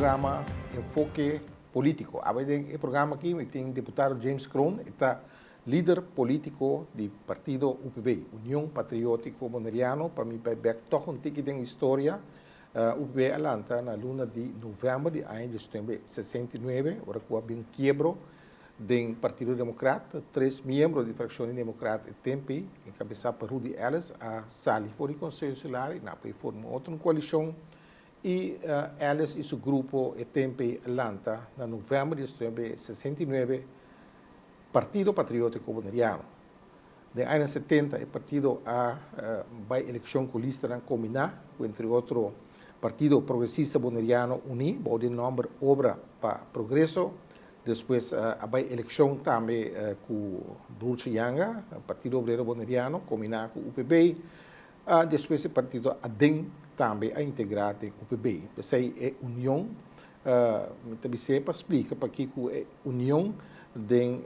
programa Enfoke Polítiko. Awe den e programa aki mi tin diputado James Kroon, e ta lider polítiko di partido UPB, Union Patriótiko Boneriano. Pa mi bai bèk tòg un tiki den historia, UPB a lanta na luna di novèmber di aña 1969, ora ku a bin kiebro den Partido Demokrat. Tres miembro di frakshon di Demokrat e tempi, enkabesá pa Rudy Ellis, a sali for di Konseho Insular i nan a por forma un otro koalishon i Ellis i su grupo e tempi a lanta na novèmber di 1969 Partido Patriótiko Boneriano. Den añanan 70 e partido a bai elekshon ku listanan kombiná ku entre otro Partido Progresista Boneriano Uní bou di e nòmber Obra pa Progreso. Despues a bai elekshon tambe ku Broertje Janga, Partido Obrero Boneriano kombiná ku UPB. Despues e partido Aden tambe a integrá den UPB. P'esei e union, mi ta bis'é pa splika pakiko e union den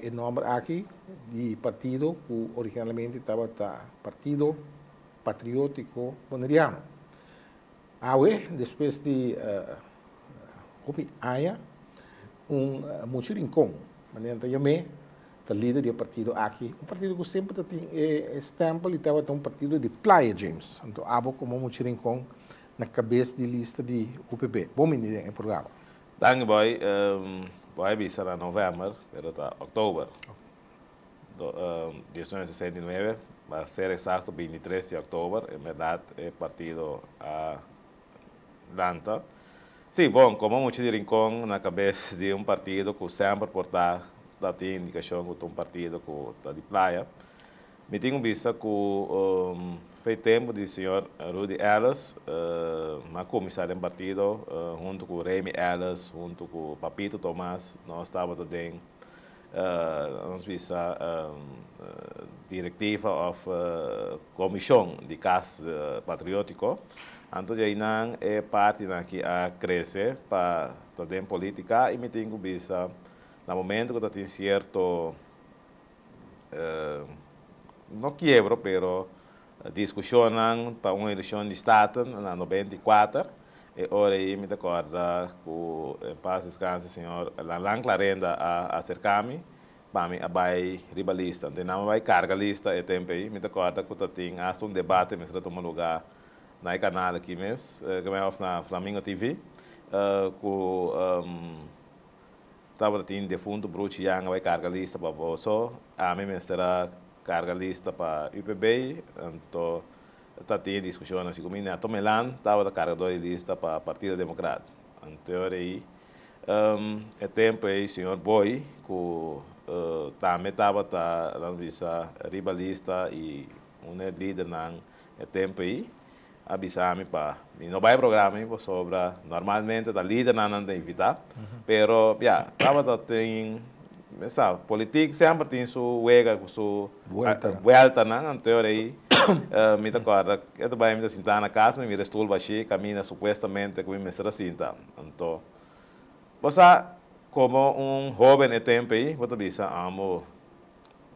e nòmber aki di partido ku originalmente tabata Partido Patriótiko Boneriano. Awe, despues di hopi aña, un Muchi Rincon, manera nan ta yam'é, ta lider di e partido aki. Un partido ku semper ta tin e stèmpel di tabata un partido di playa, James. Anto abo komo Muchi Rincon na kabes di lista di UPB. Bon bini den e programa. Danki boy, boy a bisa na november pero ta oktober 1969, pa ser exacto 23 di oktober en berdad e partido a lanta. Si, bon, como mucha di Rincon na cabes di un partido cu semper por ta ta tin indicacion cu ta un partido cu ta di playa. Mi tin un bista ku fei tempu di señor Rudy Ellis, mi a kuminsá den partido huntu ku Remy Ellis, huntu ku Papito Tomas, nos tabata den nos bisa direktiva òf komishon di Kas Patriótiko. Anto di einan e partinan aki a krese pa ta den polítika i mi tin ku bisa na momento ku ta tin sierto no kiebro pero diskushonnan pa un elekshon di Staten na 94, e ora ei mi ta kòrda ku en pas deskanse señor Lanlan Clarenda a aserká mi pa mi a bai riba lista. Anto nan a bai karga lista e tempu ei. Mi ta kòrda ku ta tin asta un debate mester a tuma lugá na e kanal aki mes, òf na Flamingo TV, ku Tabata tin defuntu Bruchi Yang a bai karga lista pa boso, ami mester a karga lista pa UPB, anto ta tin e diskushon asi ku mi. Neto Melan tabata kargador di lista pa Partido Demokrat. Anto e ora ei, e tempu ei señor Boy ku tambe tabata, lanos bisa, riba lista i un e lidernan e tempu ei, A bisa mi pa mi no bai programa ei pasobra normalmente ta lidernan nan ta invitá, pero ya, tabata tin, mi sa, politik semper tin su wega ku su bueltanan, anto e ora ei mi ta kòrda ke ta bai mi ta sintá na kas mi mira e stul bashí kaminda supuestamente ku mi mester a sinta, anto bo sa komo un hóben e tempu ei bo ta bisa amo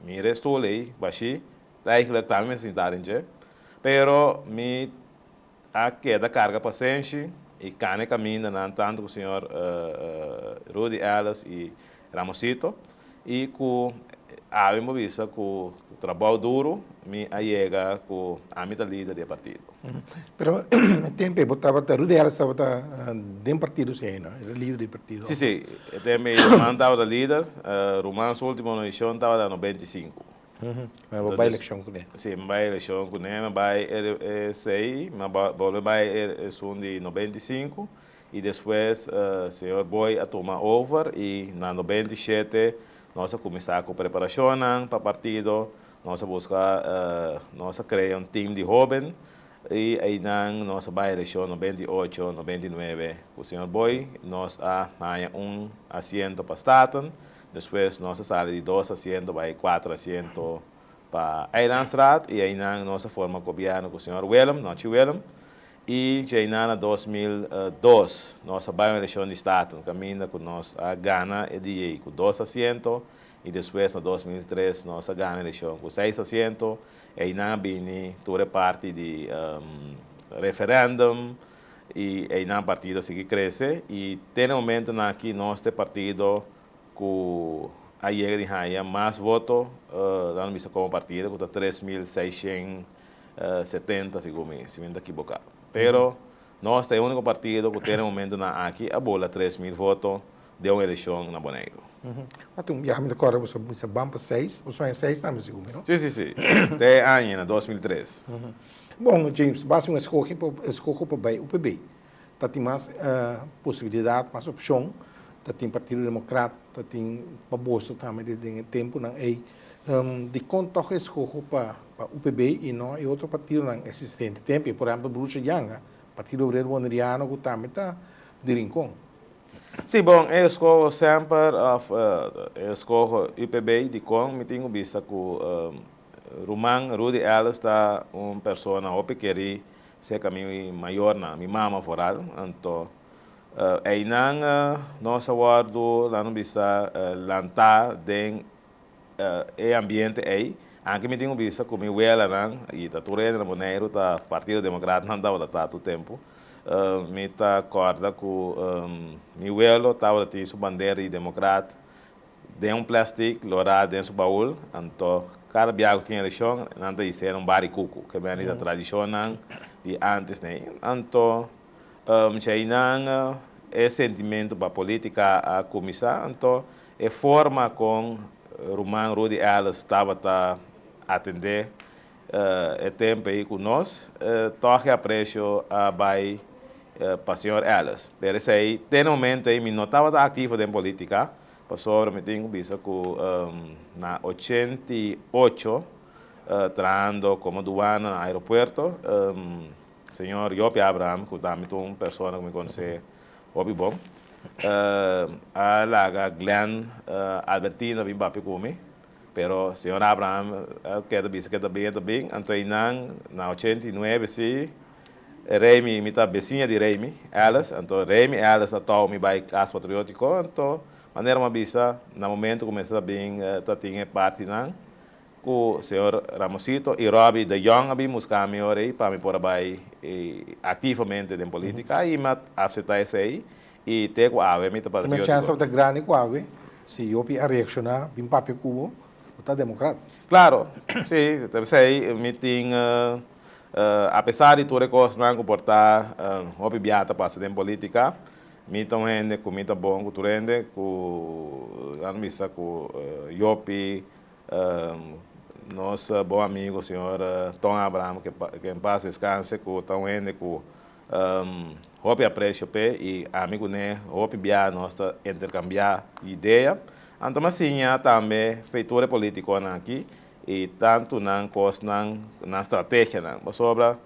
mira e stul ei bashí. Eigenlijk tambe mi a sinta den dje, pero mi a keda karga pasenshi i kana e kamindanan tantu ku señor Rudy Ellis i Ramosito i ku awe mi por bisa ku trabou duru mi a yega ku ami ta lider di e partido. Pero e tempu ei bo tabata, Rudy Ellis tabata den partido si ei no? E ta lider di partido. Si, si, e tempu ei Ruman tabata lider, Ruman su ultimo noishon tabata 95. Ma bo bai elekshon kuné. Si, mi bai elekshon kuné, mi bai esei, mi a bolbe bai esun di 95 i despues señor Boy a tuma over i na 97 nos a kuminsá ku preparashonnan pa partido, nos a buska, nos a krea un tim di hóben i einan nos a bai elekshon 98, 99 ku señor Boy, nos a haña un asiento pa Staten. Despues nos a sali di dos asiento bai kuater asiento pa Eilandsraad i einan nos a forma gobièrnu ku señor Willem, Nochi Willem, i djeinan na 2002 nos a bai un elekshon di Staten kaminda ku nos a gana e dia ei ku dos asiento i despues na 2003 nos a gana elekshon ku seis asiento. Einan a bini tur e parti di referèndum. I einan partido a sigui krese i te na momentonan aki nos ta e partido ku a yega di haña mas voto, laga nos bisa komo partido, ku ta 3670 segun mi, si mi no ta kiboká. Pero nos ta e úniko partido ku te na momentonan aki a bola 3000 voto den un elekshon na Boneiru. Wak un biaha mi ta kòrda boso a bisa ban pa seis, boso haña seis tambe segun mi, no? Si, si, si. Te e aña na 2003. Bon, James, base un eskohe pa eskoho pa bai UPB. Ta tin mas posibilidat, mas opshon. Ta tin Partido Demokrat, ta tin pa boso tambe den e tempunan ei. Dikon tòg eskoho pa pa UPB i no e otro partidonan eksistente tempu ei? Por ehèmpel Bruce Janga, Partido Obrero Boneriano ku tambe ta di Rincon. Sí, bon, e eskoho semper òf e eskoho UPB dikon mi tin ku bisa ku Ruman Rudy Ellis ta un persona hopi kerí serka mi mayornan, mi mama foral. Anto einan nos a wòrdu, laga nos bisa, lantá den e ambiente ei. Anke mi tin ku bisa ku mi welanan, i ta tur hende na Boneiru ta Partido Demokrat nan tabata ta tur tempu. Mi ta kòrda ku mi welo tabata tin su bandera di Demokrat Den un plastic lorá den su baul, anto kada bia ku tin elekshon nan ta hise un bari kuku, ke bini ta tradishonnan di antes nei. Anto djeinan e sentimentu pa politika a kuminsá, anto e forma kon ruman Rudy Ellis tabata atendé e tempu ei ku nos, tòg e apresio a bai pa señor Ellis. Pero esei, te na momento ei mi no tabata aktivo den politika, pasobra mi tin ku bisa ku na 88, trahando komo duana na aeropuerto, señor Jopie Abraham, ku tambe ta un persona ku mi konosé hopi bon, a laga Glenn Albertina bin papia ku mi. Pero señor Abraham a keda bisa ke ta bin, e ta bin. Anto einan na 89 si, Remy, mi ta besiña di Remy Ellis, anto Remy Ellis a tou mi bai Kas Patriotiko, anto manera mi a bisa na momento ku mester ta bin ta tin e partinan ku señor Ramosito i Robbie de Jong a bin buska mi ora ei pa mi por a bai aktivamente den politika i mi a apseptá esei I te ku awe mi ta Prome patriótiko. chèns tabata grandi ku awe, si Jopi a reakshoná bin papia ku bo, bo ta demokrat. Klaro, si, ta p'esei mi tin, apesar di tur e kosnan ku por ta hopi bia ta pasa den polítika, mi ta un hende ku mi ta bon ku tur hende, ku nan bisa ku Jopi, nos bon amigo señor Ton Abraham, ke en pas deskanse, ku ta un hende ku Hopi aprecio p'e i ami ku ne hopi bia nos ta interkambiá idea. Anto mi a siña tambe fe tur e politikonan aki i tantu nan kosnan, nan strategianan. Pasobra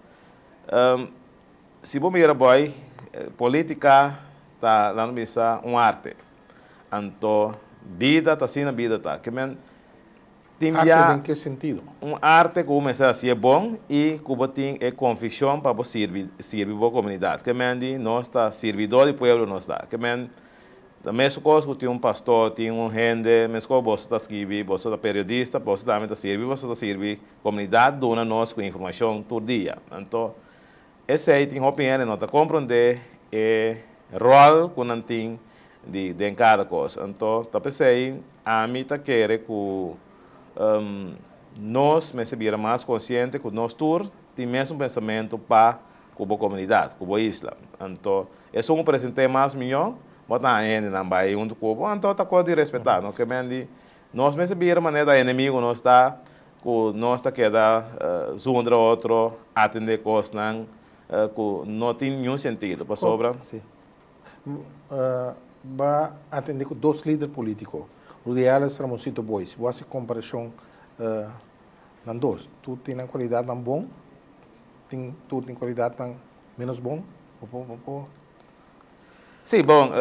si bo mira bòi, politika ta laga nos bisa un arte. Anto bida ta asina bida ta. Ke men Tin Arte bia den ke sentido? un arte ku bo mester hasié bon i ku bo tin e konvikshon pa bo sirbi sirbi bo komunidat. Ke men di nos ta sirbidó di pueblo nos ta. Ke men ta mesun kos ku tin un pastor, tin un hende, meskos boso ta skibi, boso ta periodista, boso tambe ta sirbi, boso ta sirbi komunidat duna nos ku informashon tur dia. Anto esei tin hopi hende no ta komprondé e ròl ku nan tin di den kada kos. Anto ta p'esei ami ta kere ku nos mester bira mas konsiente ku nos tur tin mesun pensamentu pa ku bo komunidat, ku bo isla. Anto esun ku present'é mas mihó, bo ta haña hendenan bai huntu ku bo, anto ta kos di respetá. No ke men di nos mester bira manera ta enemigu nos ta, ku nos ta keda zundra otro, atendé kosnan ku no tin niun sentido pasobra. Sí. Ba atende ku dos lider politiko, Rudy Ellis, Ramoncito Boyce. Bo hasi komparashon nan dos. Tur tin nan kualidatnan bon, tin tur tin kualidatnan menos bon. Bo por, bo por. Sí, bon,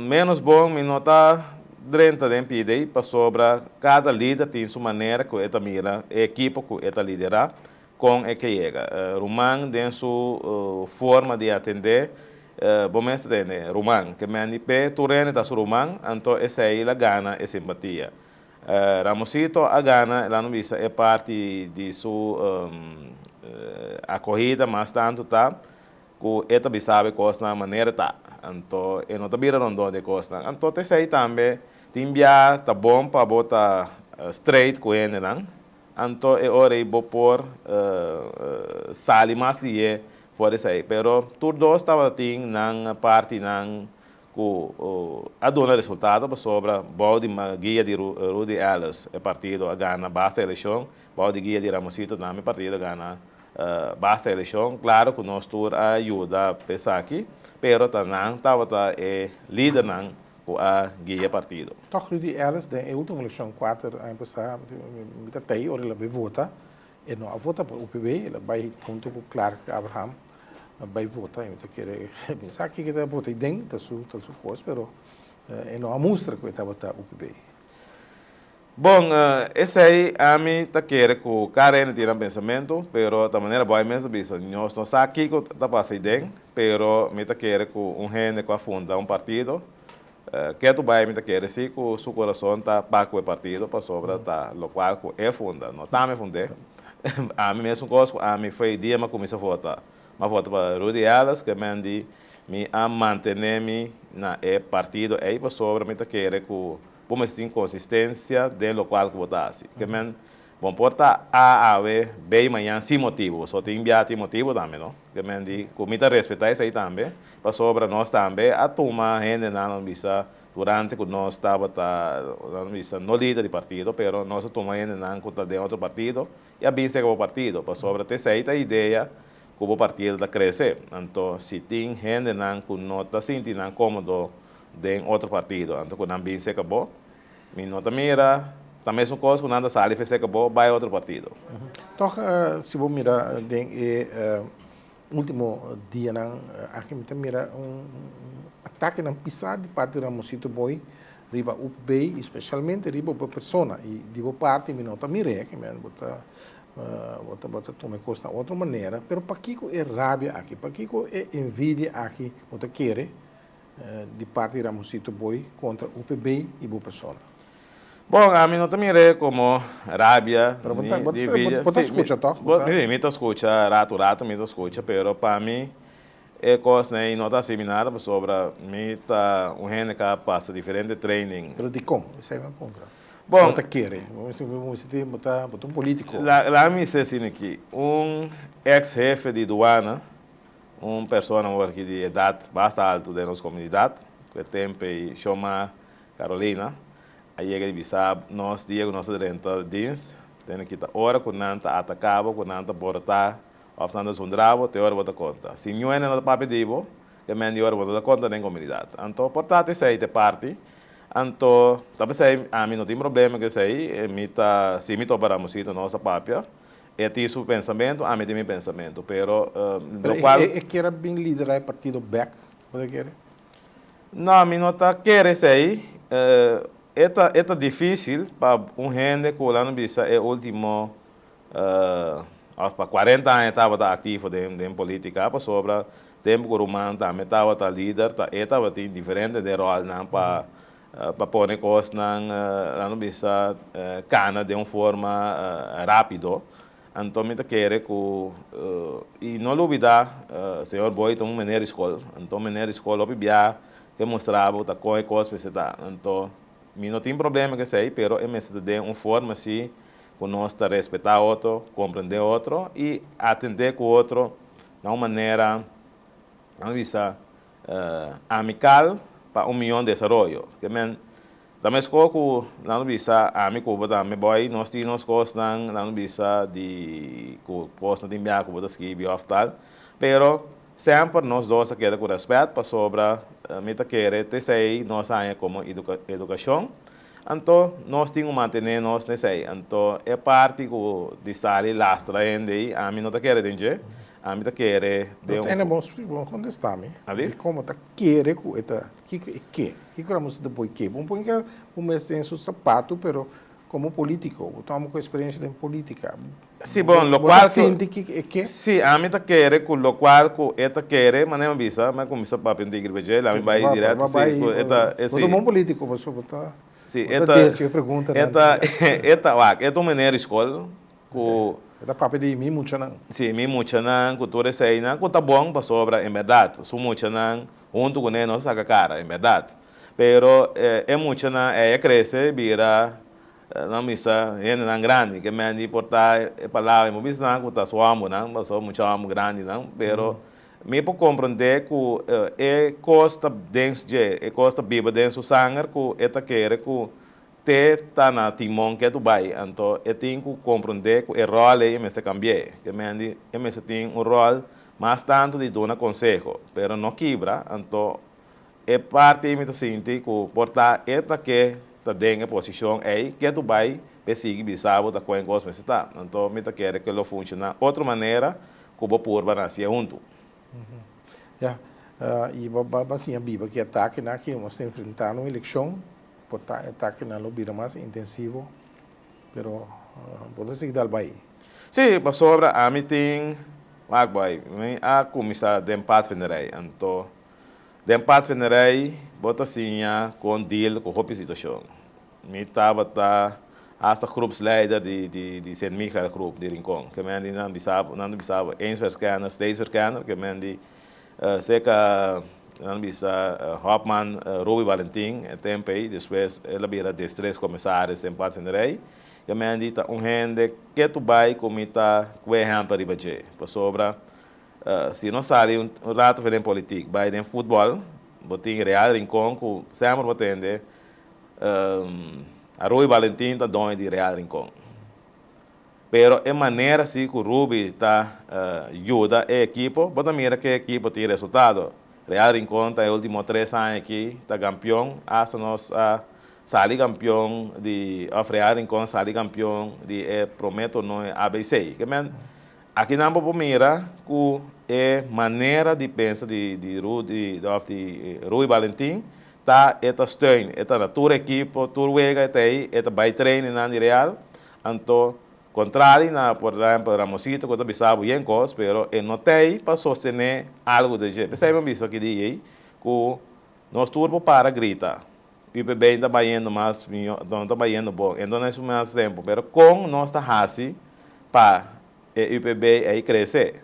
menos bon mi no ta drenta den pida ei, pasobra kada lider tin su manera ku e ta mira e ekipo ku e ta liderá, kon e ke yega. Ruman den su forma di atendé Bo mes ta tende, ruman, ke men di p'e tur hende ta su ruman, anto esei la gana e simpatia. Ramosito a gana, el a no bisa, e parti di su akohida mas tantu ta. ku e ta bisa bo e kosnan manera ta. Anto e no ta bira rondó di e kosnan. Anto ta esei tambe tin bia ta bon pa bo ta straight ku hendenan. Anto e ora ei bo por sali mas lihé for di esei. Pero tur dos tabatin nan partinan ku a duna resultado pasobra bou di guia di Rudy Ellis e partido a gana basta elekshon, bou di guia di Ramosito tambe e partido a gana basta elekshon. Klaro ku nos tur a yuda pa esaki, pero ta nan tabata e lidernan ku a guia e partido. Tòg Rudy Ellis den e ultimo elekshon kuater aña pasá mi ta tei ora el a bai vota, e no a vota pa UPB, el a bai huntu ku Clark Abraham. a bai vota y mi ta kere mi sa kiko ta vota aden ta su ta su cos pero e no a mustra cu e tabata UPB. Bon, esey ami ta kere cu cada hende tin nan pensamento, pero ta manera boy mes ta bisa, nos no sa kico ta pasa aden, pero mi ta kere cu un hende cu a funda un partido, ketu bay mi ta kere si cu su corazon ta pa cu e partido pasobra ta locual cu e funda, no ta ami fund'e. Ami mesun kos ku ami foi dia mi a kuminsá vota. Mi a vota pa Rudy Ellis ku e men di mi a mantené mi na e partido ei pasobra mi ta kere ku bo mester tin konsistensia den lokual ku bo ta hasi. Ke men bo por ta A awe, B mañan sin motibu. So tin bia tin motibu tambe no. Ke men di ku mi ta respetá esei tambe pasobra nos tambe a tuma hendenan lo bisa Durante ku nos tabata, nan bisa, no lider di partido, pero nos a tuma hendenan ku ta den otro partido i a bin seka bo partido, pasobra ta esei ta idea ku bo partido ta krese. Anto si tin hendenan ku no ta sinti nan kómodo den otro partido, anto ku nan bin seka bo, mi no ta mira ta mesun kos ku nan ta sali fe seka bo bai otro partido. Tòg si bo mira den e Ultimo dianan aki mi ta mira un atakenan pisá di parti Ramosito Boy riba UPB i spesialmente riba bo persona i di bo parti mi no ta mir'é ke men bo ta bo ta bo ta tuma e kos na otro manera pero pakiko e rabia aki pakiko e envidia aki bo ta kere di parti Ramosito Boy kontra UPB i bo persona? Bon, ami no ta mir'é komo rabia Pero bo ni ta bo ta envidia. bo ta Sí, mi skucha tòg? Bo bo ta. sí, mi ta skucha ratu ratu mi ta skucha, pero pa mi e kosnan ei no ta hasi mi nada pasobra mi ta un hende ku a pasa diferente training. Pero dikon? Esei mi a puntra. Bon. Bo ta kere? Bo mester bo mester tin bo ta bo ta un polítiko. La laga mi bisa asina aki, un eks hefe di duana, un persona awor aki di edat basta altu den nos komunidat, ku e tempu ei shoma Carolina a yega di bisa nos dia ku nos a drenta dins, tene ki ta ora ku nan ta ataká bo, ku nan ta borotá òf nan ta zundra bo, te ora bo ta konta. Si niun hende no ta papia di bo, te men di ora bo no ta konta den komunidat. Anto por ta esei ta e parti. Anto ta p'esei ami no tin problema ku esei, mi ta si mi topa Ramosito nos a papia, e tin su pensamentu, ami tin mi pensamentu, pero Pero lokual. e kier a bin liderá e partido bèk, bo ta kere? No, mi no ta kere esei. E ta e ta dificil pa un hende cu lo bisa e ultimo of pa cuarenta aña tabata activo den den politica pasobra tempo cu ruman tambe tabata lider ta e tabatin diferente den rolnan pa pa pone cosnan lo bisa cana den un forma rapido. Anto mi ta kere ku, i no lubida, señor Boy ta un meneer di skol. Anto meneer di skol hopi bia ke mustra bo ta kon e kos mester ta. Anto mi no tin problema ku esei, pero e mester ta den un forma si ku nos ta respetá otro, komprendé otro i atendé ku otro na un manera, nan bisa, amikal pa un mion desaroyo. Ke men Ta meskor ku nan lo bisa ami ku bo tambe boy nos tin nos kosnan nan lo bisa di ku kosnan tin bia ku bo ta skibi òf tal pero semper nos dos a keda ku rèspèt pasobra mi ta kere ta esei nos haña komo edukashon anto nos tin ku mantené nos na esei anto e parti ku di sali lastra hende ei ami no ta kere den dje ami ta kere den un. Bo kontestá mi di komo ta kere ku e ta Kiko e ke? Kiko Ramos ta poi ke? Bo pon ke bo mes den su sapatu, pero komo politiko, bo ta hopi ku eksperensia den politika. Si, bon, Bo lokual ta ku. sinti kiko e ke? Si, ami ta kere ku lokual ku e ta kere, manera mi bisa, mi a kuminsá papia un tiki riba dje, la mi bai direto, si, ku e ta, Bo si. ta un bon politiko, pasobra bo ta, Si, bo e ta ta, desvia preguntanan. e ta, e ta, wak, e ta un meneer di skol. Ku. E ta papia di mi muchanan. Si, mi muchanan ku tur eseinan ku ta bon pasobra en bèrdat su muchanan huntu kuné no saka kara en bèrdat. Pero e muchanan ei a krese bira nan bisa hendenan grandi ke men di por ta e palabra mi por bisa nan ku ta su hòmbernan pasobra mucha hòmber grandinan pero mi por komprendé ku e kos ta den dje e kos ta biba den su sanger ku e ta kere ku Te ta na timon ke tu bai, anto e tin ku komprondé ku e ròl ei e mester kambi'é. Ke mendi e mester tin un ròl mas tantu di duna konseho, pero no kibra, anto e parti ei mi ta sinti ku por ta e ta ke ta den e posishon ei ke tu bai p'e sigui bisa bo ta kon e kos mester ta. Anto mi ta kere ke lo funshoná otro manera ku bo purba na hasié huntu. Ya, i bo a siña biba ki atakenan aki nos ta enfrentá na un elekshon. Por ta e atakenan lo bira mas intensivo, pero bo ta sigui dal bai. Sí, pasobra ami tin, wak boy, mi a kuminsá den padvinderij, anto den padvinderij bo ta siña kon deal ku hopi situashon. Mi tabata hasta groepsleider di di di Sint Michael groep di Rincon, ke men di nan bisa bo, nan ta bisa bo eens verkenner, steeds verkenner, ke men di Serka nan bisa Hopman Ruby Valentin e tempu ei, despues el a bira districtscommissaris den Padvinderij. E men di ta un hende ketu bai ku mi ta kue ehèmpel riba dje, pasobra si no sali un ratu for den politik bai den futbòl, bo tin Real Rincon ku semper bo tende Ruby Valentin ta doño di Real Rincon. Pero e manera si cu Ruby ta yuda e ekipo, bo ta mira cu e ekipo tin resultado. Real Rincon ta e ultimo tres aña aki ta campeon, hasta nos a sali campeon di, of Real Rincon sali campeon di e prome torneo ABC. Ke men, aki nan bo por mira cu e manera di pensa di di Rudy of di Ruby Valentin ta e ta steun, e ta na tur ekipo, tur wega e ta ey, e ta bay trainen nan di Real. Anto, kontrali na por ehèmpel Ramosito ku ta bisa bo yen kos, pero e no t'ei pa sostené algu den dje. P'esei mi a bisa ki dia ei ku nos tur por para grita, UPB ta bayendo mas mihó, no ta bayendo bon, e no na su mas tempu, pero kon nos ta hasi pa e UPB ei krese?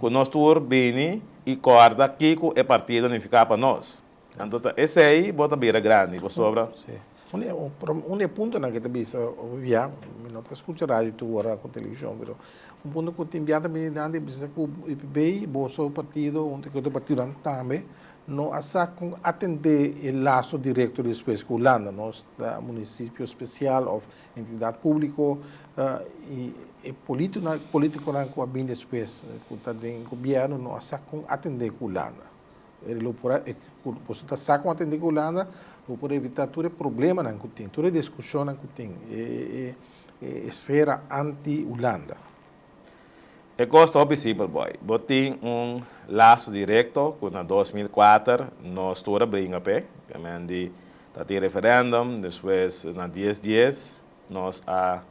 Ku nos tur bini i kòrda kiko e partido nifiká pa nos. Anto ta esei bo ta bira grandi pasobra. Sí. Un di un di e puntonan ke ta bisa hopi bia, mi no ta skucha radio tur ora ku televishon, pero un punto ku tin bia ta bini dilanti bisa ku UPB, boso partido hunto ku otro partidonan tambe no a sa kon atendé e laso direkto despues ku Hulanda. Nos ta munisipio spesial òf entidat públiko i e politikonan ku a bini despues ku ta den gobièrnu no a sa kon atendé ku Hulanda. Lo por a, boso ta sa kon atendé ku Hulanda, bo por evitá tur e problemanan ku tin, tur e diskushonnan ku tin, e e esfera anti-Hulanda. E kos ta hopi simpel boy. Bo tin un laso direkto ku na 2004 nos tur a bringa p'e, men di ta tin referendum, despues na dies dies nos a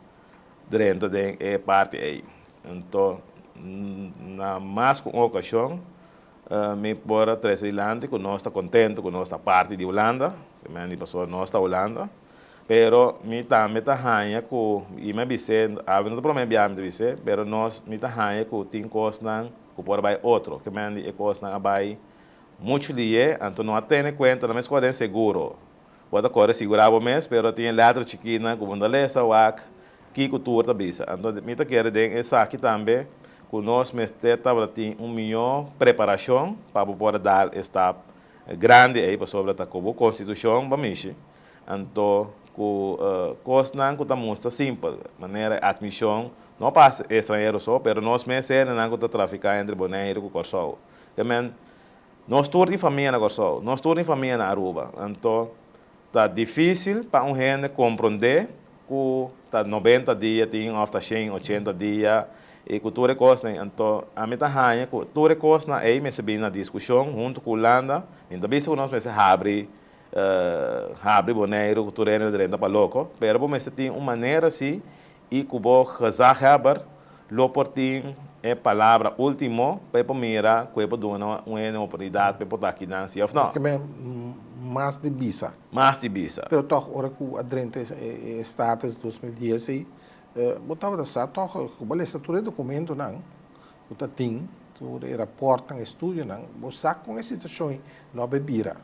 drenta den e parti ei. Anto na mas ku un okashon Mi por a trese dilanti ku nos ta kontentu ku nos ta parti di Hulanda, men di pasobra nos ta Hulanda, pero mi tambe ta haña ku, i mi a bis'é, awe no ta promé biaha mi ta bis'é, pero nos, mi ta haña ku tin kosnan ku por a bai otro, ke men di e kosnan a bai muchu lié, anto no a tene kuenta, na meskos den seguro, bo ta kore sigurá bo mes, pero tin e lèter chikinan ku bo no ta lesa wak Kiko tur ta bisa? Anto mi ta kere den esaki tambe ku nos mester tabata tin un mihó preparashon pa bo por a dal e stap grandi ei pasobra ta ku bo konstitushon ba mishi. Anto ku kosnan ku ta mustra simpel manera e atmishon no pa estranhero so pero nos mes hendenan ku ta trafiká entre Boneiru ku Kòrsou. Te men nos tur tin famia na Kòrsou, nos tur tin famia na Aruba. Anto Ta difísil pa un hende komprondé ku ta 90 dia tin òf ta 180 dia i ku tur e kosnan. Anto ami ta haña ku tur e kosnan ei mester bini na diskushon huntu ku Hulanda. Mi no ta bisa ku nos mester habri habri Boneiru ku tur hende drenta pa loko, pero bo mester tin un manera si i ku bo gezaghebber lo por tin e palabra ultimo pa e por mira ku e por duna un hende un oportunidat pa e por ta akinan si òf no. Ke men mas di bisa. Mas di bisa. Pero tòg ora ku a drenta e status 2010 ei, Bo tabata sa tòg ku bo a lesa tur e dokumentonan ku ta tin, tur e rapòrtnan, e estudionan, bo sa kon e situashon ei no a bai bira.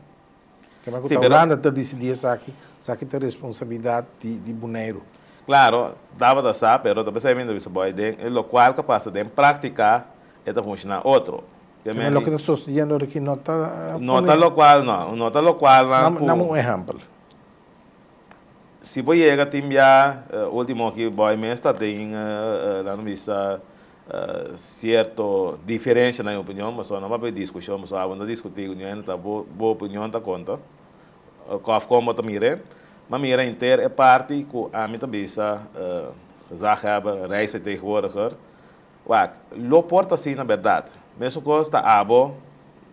Kema ku ta Hulanda ta disidí esaki, esaki ta responsabilidat di Boneiru. Klaro, tabata sa, pero ta p'esei mi ta bisa bo ei den e lokual ku a pasa den práktika e ta funshoná otro. Kema loke ta sosediendo ora aki no ta No ta lokual, no. No ta lokualnan ku. Dame un ehèmpel. Si bo yega tin bia ultimo aki boy mes ta tin nan bisa cierto diferencia na e opinion pasobra no papia discusion pasobra abo no ta discuti cu niun ta bo opinion ta conta of con bo ta mira ma mira henter e parti cu ami ta bisa gezaghebber rijksvertegenwoordiger wak lo por ta asina berdad mesun cos ta abo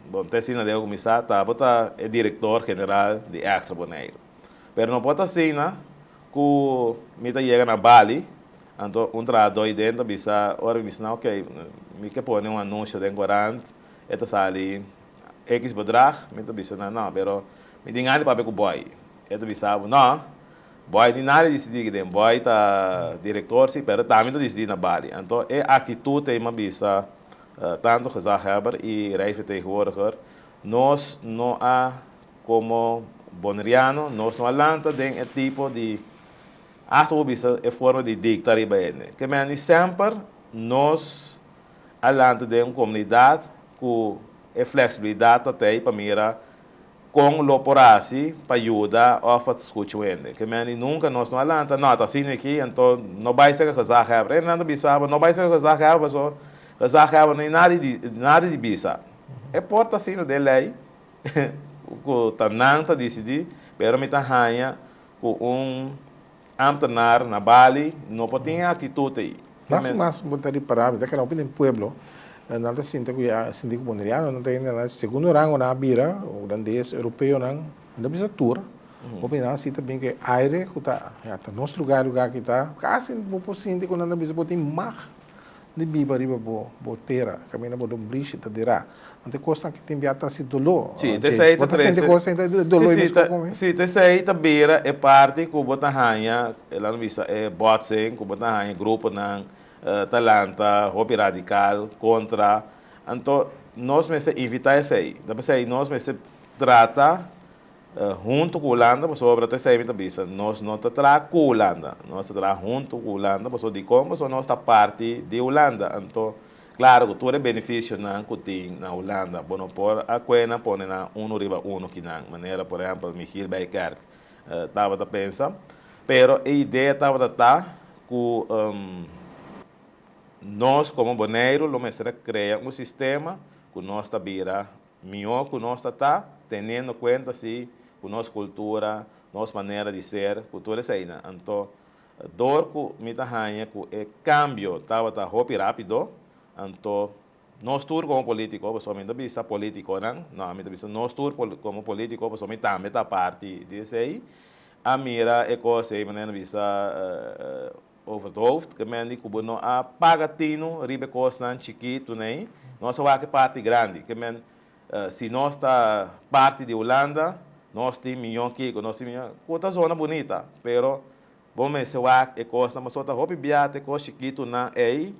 bon te asina leu cu mi sa ta abo ta e director general di extra Bonaire. Pero no por ta asina ku mi ta yega na Bali, anto un trahadó ei den ta bisa, ora mi bisa nan, ok, mi ke pone un anunsio den korant, e ta sali X bedrag, mi ta bisa nan, no, pero mi tin gana di papia ku Boy. E ta bisa bo, no, Boy ni nada disidí aki den, Boy ta direktor si, pero tambe ta disidí na Bali. Anto e aktitut ei mi a bisa tantu gezaghebber i rijksvertegenwoordiger, nos no a Komo boneriano nos no a lanta den e tipo di, hasta bo bisa e forma di dikta riba hende. Ke meni semper nos a lanta den un komunidat ku e fleksibilidat ta tei pa mira kon lo por hasi pa yuda òf pa skucha un hende. Ke meni nunka nos no a lanta, no ta asina aki anto no bai serka gezaghebber. Hendenan ta bisa bo no bai serka gezaghebber pasobra gezaghebber no tin nada di nada di bisa. E por ta asina den lei. Ku ta nan ta disidí, pero mi ta haña ku un ámtenar na Bali no por tin e aktitut ei. Mas i mas bo ta ripará, mi ta kere hopi den pueblo, nan ta sinta ku ya sinti ku boneriano nan ta hende nan segundo rango nan a bira, hulandes, europeonan, mi ta bisa tur, hopi nan si ta bin ku e aire ku ta ya ta nos lugá, e lugá aki ta, kasi bo por sinti ku nan ta bisa bo tin mag. Di biba riba bo bo tera, kaminda bo lombrishi ta derá. Anto e kosnan ki tin bia ta hasi doló, Sí, ta esei Bo ta ta sinti trese. kos ta doló Sí, i sí, mesku ta, ku mi? sí, ta esei ta bira e parti ku bo ta haña, laat mi bisa, e botsing ku bo ta haña gruponan ta lanta hopi radikal kontra. Anto nos mester evitá esei. Ta p'esei nos mester trata Huntu ku Hulanda, pasobra ta esei mi ta bisa, nos no ta traha ku Hulanda, nos ta traha huntu ku Hulanda, pasobra dikon? Pasobra nos ta parti di Hulanda, anto klaro ku tur e benefisionan ku tin na Hulanda, bo no por a kue nan pone nan unu riba unu kinan, manera por ehèmpel Michiel Bijkerk tabata pensa, pero e idea tabata ta ku nos komo Boneiru lo mester a krea un sistema ku nos ta bira Mihó ku nos ta ta, teniendo kuenta si ku nos kultura, nos manera di ser, ku tur eseinan. Anto, dor ku mi ta haña ku e kambio tabata hopi rápido, anto nos tur komo polítiko, pasobra mi ta bisa polítikonan, no, mi ta bisa nos tur komo polítiko, pasobra mi tambe ta parti di esei, a mira e kos ei manera bisa Over het hoofd, ke men di ku bo no a paga tinu riba e kosnan chikitu nei, nos a wak e parti grandi. Ke men, si nos ta parti di Hulanda, nos tin miyon kiko, nos tin miyon, ku ta zona bunita, pero bo mester wak e kosnan pasobra ta hopi bia ta e kos chikitunan ei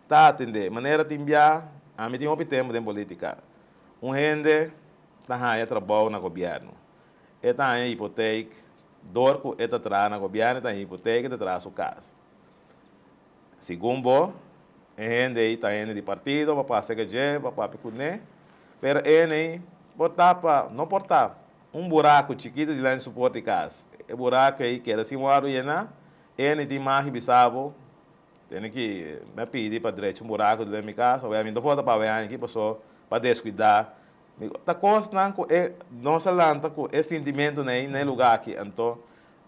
ta atendé. Manera tin bia, ami tin hopi tempu den politika, un hende ta haña trabou na gobièrnu, e ta haña hipoteik Dor ku e ta traha na gobièrnu e ta hipoteka e ta traha su kas. Segun bo, e hende ei ta hende di partido, bo pasa ke dje, bo papia kuné, pero e hende ei por ta pa, no por ta, un buraku chikitu dilanti su porta di kas. E buraku ei keda sin wòrdu yená, e hende tin magi bisa bo, Tene ki mi a pidi pa drecha un buraku dilanti mi kas, awe mi no ta vota pa awe aña aki paso pa deskuidá Mi ta kosnan ku e nos a lanta ku e sintimentunan ei na e lugá aki. Anto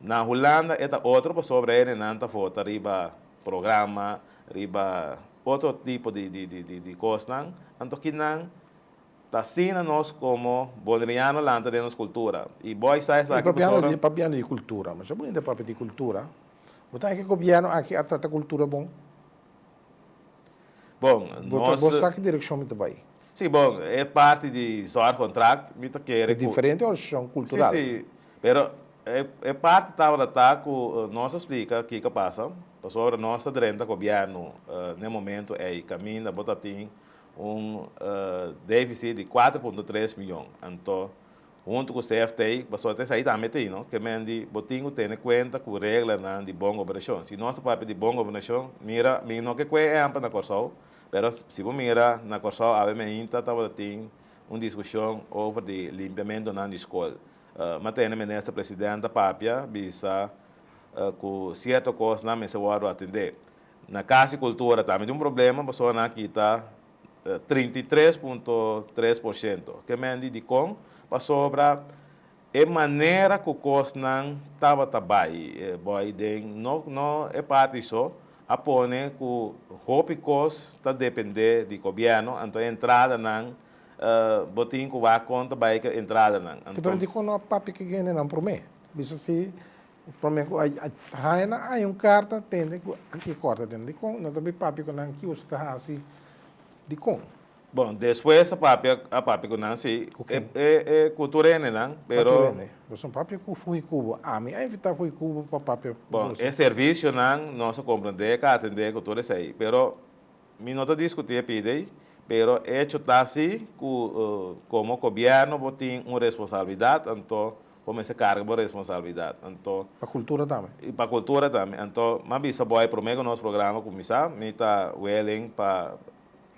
na Hulanda e ta otro pasobra hendenan ta vota riba programa, riba otro tipo di di di di kosnan. Anto kinan ta asina nos komo boneriano lanta den nos kultura. I bo a sa esaki pasobra. I papiando di kultura, masha bunita papia di kultura. Bo ta haña ku e gobièrnu aki a trata kultura bon? Bon, nos. Bo sa ki direkshon mi ta bai? Sí, bon, e parti di zorgcontract mi ta kere ku. Diferente organisashon kultural. Sí, sí, pero. E parti tabata ta ku nos a splika kiko a pasa, pasobra nos a drenta gobièrnu n'e momentu ei kaminda bo ta tin un defisit di 4.3 miyon. Anto huntu ku CFT, pasobra ta esei tambe tin, no? Ke men di bo tin ku tene kuenta ku reglanan di bon gobernashon. Si nos ta papia di bon gobernashon, mira, mi no ke kue ehèmpel na Kòrsou, pero si bo mira na Kòrsou awe meinta tabata tin un diskushon over di limpiamentunan di skol. Ma tene Minister President ta papia bisa ku sierto kosnan mester wòrdu atendé. Na Kas di Kultura tambe tin un problema pasobra nan a kita 33.3%. Ke men di dikon? Pasobra e manera ku kosnan tabata bai bòi den no no e parti so a pone ku hopi kos ta dependé di gobièrnu anto e entradanan Bo tin ku wak kon ta bai ku entradanan. Anto. Pero dikon no a papia ku e gentenan promé? Bisa si promé ku a haña nan haña un karta tende ku a ke kòrta den. Dikon no ta bin papia ku nan ki boso ta hasi? Dikon? Bon, despues a papia a papia ku nan si. Ku ken? E ku tur hendenan, pero. Ku tur hende. Boso no papia ku Fuhi Kubo. Ami a invitá Fuhi Kubo pa papia ku Bon, boso. e servisionan nos a komprendé, ka atendé ku tur esei. Pero Mi no ta diskutí e pida ei, pero echo ta si ku komo gobièrnu bo tin un responsabilidat, anto bo mester karga bo responsabilidat. Anto. Pa kultura tambe. I pa kultura tambe. Anto m'a bisa bo ei promé ku nos programa kuminsá, mi ta willing pa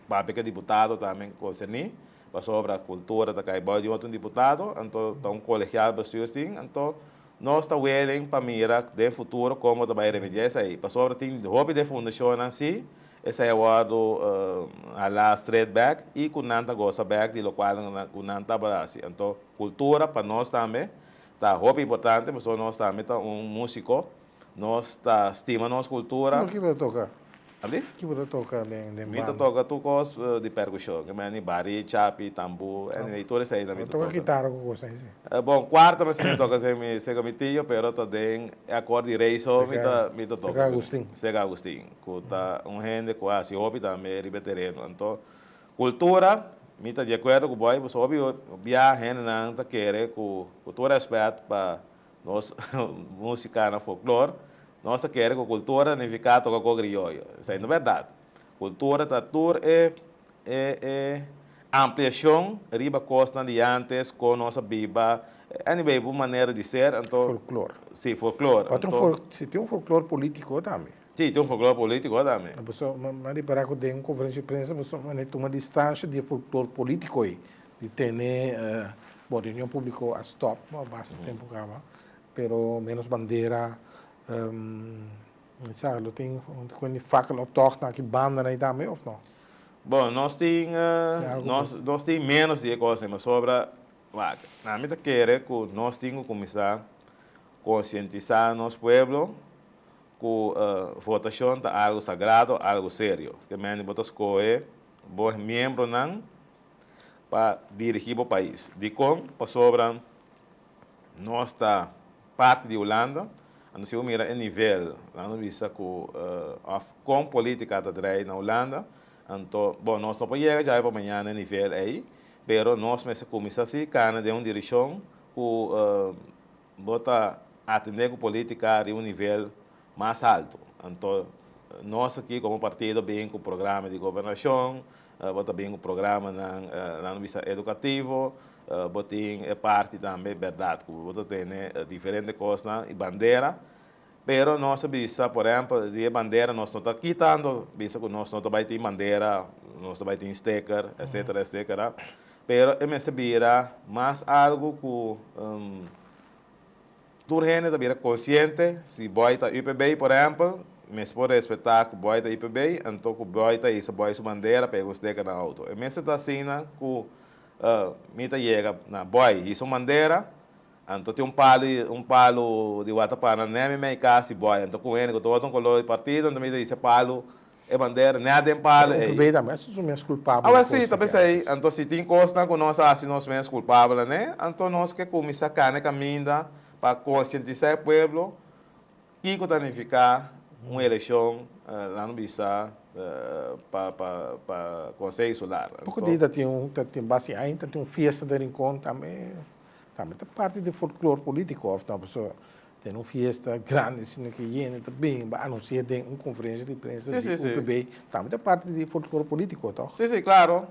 papia ku e diputado tambe konserní, pasobra kultura ta kai bou di otro diputado, anto ta un kolegiaal bestuur tin, anto nos ta willing pa mira den futuro kon bo ta bai remediá esei, pasobra tin hopi di e fundashonnan si esei a wòrdu halá straight bèk i ku nan ta gosa bèk di lokual ku nan tabata hasi. Anto kultura pa nos tambe ta hopi importante pasobra nos tambe ta un músiko, nos ta stima nos kultura. Kiko bo ta toka? Alblief? Kiko bo ta toka den banda? Mi ta toka tur kos di perkushon, ke meni bari, chapi, tambu, anyway tur esei mi ta toka. Bo toka kitara ku kos así? Bon, kuarta mi si toka seka mi tio, pero ta den e akor di rei so mi ta mi ta toka. Seka Agustin. Seka Agustin, ku ta un hende ku a hasi hopi tambe riba e tereno. Anto, kultura, mi ta di akuerdo ku bo ei, pasobra hopi bia hendenan ta kere ku ku tur rèspèt pa nos músika na folklor, nos ta kere ku kultura nifiká toka ku grioyo. Esei no bèrdat. Kultura ta tur e e e ampliashon riba kosnan di ántes, kon nos a biba, anyway, bo manera di ser, anto. Folklor. Sí, folklor. Otro Anto. fol, si tin un folklor polítiko tambe. Sí, tin un folklor polítiko tambe. Pasobra mi a ripará ku den un konferensia di prensa boso a mane tuma distansha di e folklor polítiko ei, di tene, bon, reunion públiko a stòp basta tempu kaba, pero ménos bandera, Mi sa lo tin un di fakkel optocht na ki banda nan tambe of no? Bon, nos tin nos nos tin menos di e kos ei, pasobra wak, ami ta kere ku nos tin ku kuminsá konsientisá nos pueblo ku votashon ta algu sagrado, algu serio. Ke mende bo ta skohe bo miembronan pa dirigí bo pais. Dikon? Pasobra Nos ta parti di Hulanda, anto si bo mira e nivel, laga nos bisa ku òf kon politika ta drei na Hulanda, anto bon nos no por yega djawe pa mañana na e nivel ei, pero nos mester kuminsá si kana den un direkshon ku bo ta atendé ku politika riba un nivel mas haltu. Anto nos aki komo partido bin ku programa di gobernashon, bo ta bin ku programanan laga nos bisa edukativo, Bo tin e parti tambe berdad cu bo ta tene diferente cosnan y bandera, pero nos a bisa por ehempel di e bandera nos no ta kitando bisa cu nos no ta bay tin bandera, nos ta bay tin sticker etcetera etcetera, pero e mester bira mas algo cu tur hende ta bira consciente si boy ta UPB por ehempel mester por respeta cu boy ta UPB anto cu boy ta hisa boy su bandera pega un sticker na auto e mester ta asina cu Mi ta yega na boy hisa un bandera, anto tin un palu un palu di watapana nè mi mei kas di boy, anto ku hende ku ta wòrdu un kolor di partido, anto mi ta hisa e palu e bandera nè den palu ei. Pero tambe a su mes kulpabel Awe si, ta p'esei, anto si tin kosnan ku nos a hasi nos mes kulpabel ané, anto nos ke kuminsá kana e kaminda pa konsientisá e pueblo Kiko ta nifiká un elekshon, laga nos bisa, pa pa Konseho Insular? Poko dia ta tin un, ta tin basi aña ta tin un fiesta den Rincon tambe. Tambe ta parti di folklor polítiko òf no? Pasobra den un fiesta grandi asina ku hende ta bin pa anunsiá den un konferensia di prensa di UPB, tambe ta parti di folklor polítiko, tòg? Sí, sí, klaro.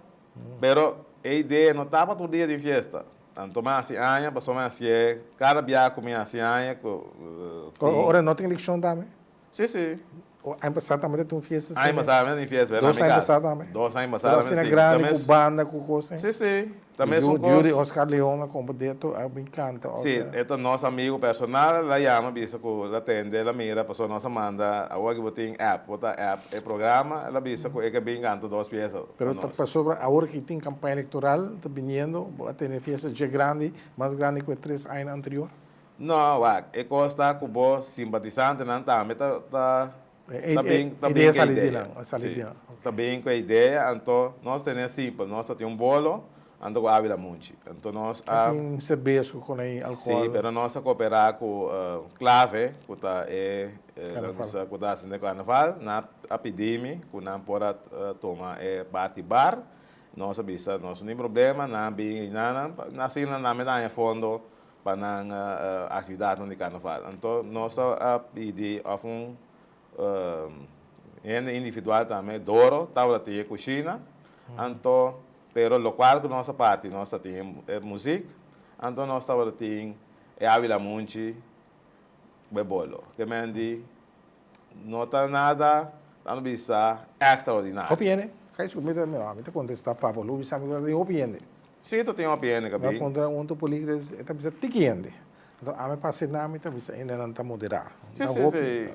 Pero e idea no tabata tur dia di fiesta. Anto mi a hasi aña, pasobra mi a hasié kada bia ku mi hasi aña ku tin. Ora no tin elekshon tambe? Sí, sí. Aña pasá tambe ta tin un fiesta asina? Aña pasá tambe tin fiesta, pero na mi Dos aña kas. pasá tambe? Dos aña pasá Pero tambe asina tin. grandi ku banda ku kos Sí, sí. Ta mesun Yu kos. di Oscar Leon a kompa deto a bin kanta Sí, ota. e ta nos amigu personal, el a yama bisa ku el a tende, el a mira pasobra nos a manda awor aki bo tin app, bo ta app e programa, el a bisa ku e ke bin kanta dos piesa pa Pero ta nos. pasobra awor ki tin kampaña elektoral ta biniendo, bo a tene fiesta dje grandi, mas grandi ku e tres añanan anterior? No, wak, e kos ta ku bo simpatisantenan tambe ta ta E ta bin ta bin idea ku e sali di idea. nan, a sali Sí, di nan, ta ok. bin ku e idea, anto nos tene simpel, nos ta tin un bolo, anto ku Avila Munchi. Anto nos A a tin serbes ku kon ei Sí, alkohòl. pero nos a koperá ku Clave, ku ta e Karnaval. ku ta hasiendo e karnaval, nan a pidi mi ku nan por a tuma e parti bar. Nos a bisa nos no tin problema, nan a bin einan, asina nan mester haña fondo pa nan actividadnan di carnaval. Anto nos a pidi of un hende individual tambe, Doro tabata tin e cushina, anto pero locual cu nos a parti nos ta tin e muziek, anto nos tabata tin e Avila Munchi cu e bolo. Ke men di no ta nada, nan bisa, extraordinario. Hopi hende? Kai su, mi ta, mi ta contesta papa, lo bisa mi cu hopi hende. Sí, ta tin hopi hende Mi a kabi. puntra un otro político, e ta bisa tiki hende. Anto ami pa asina mi ta bisa hendenan ta moderá. Sí, Ta sí, hopi. sí.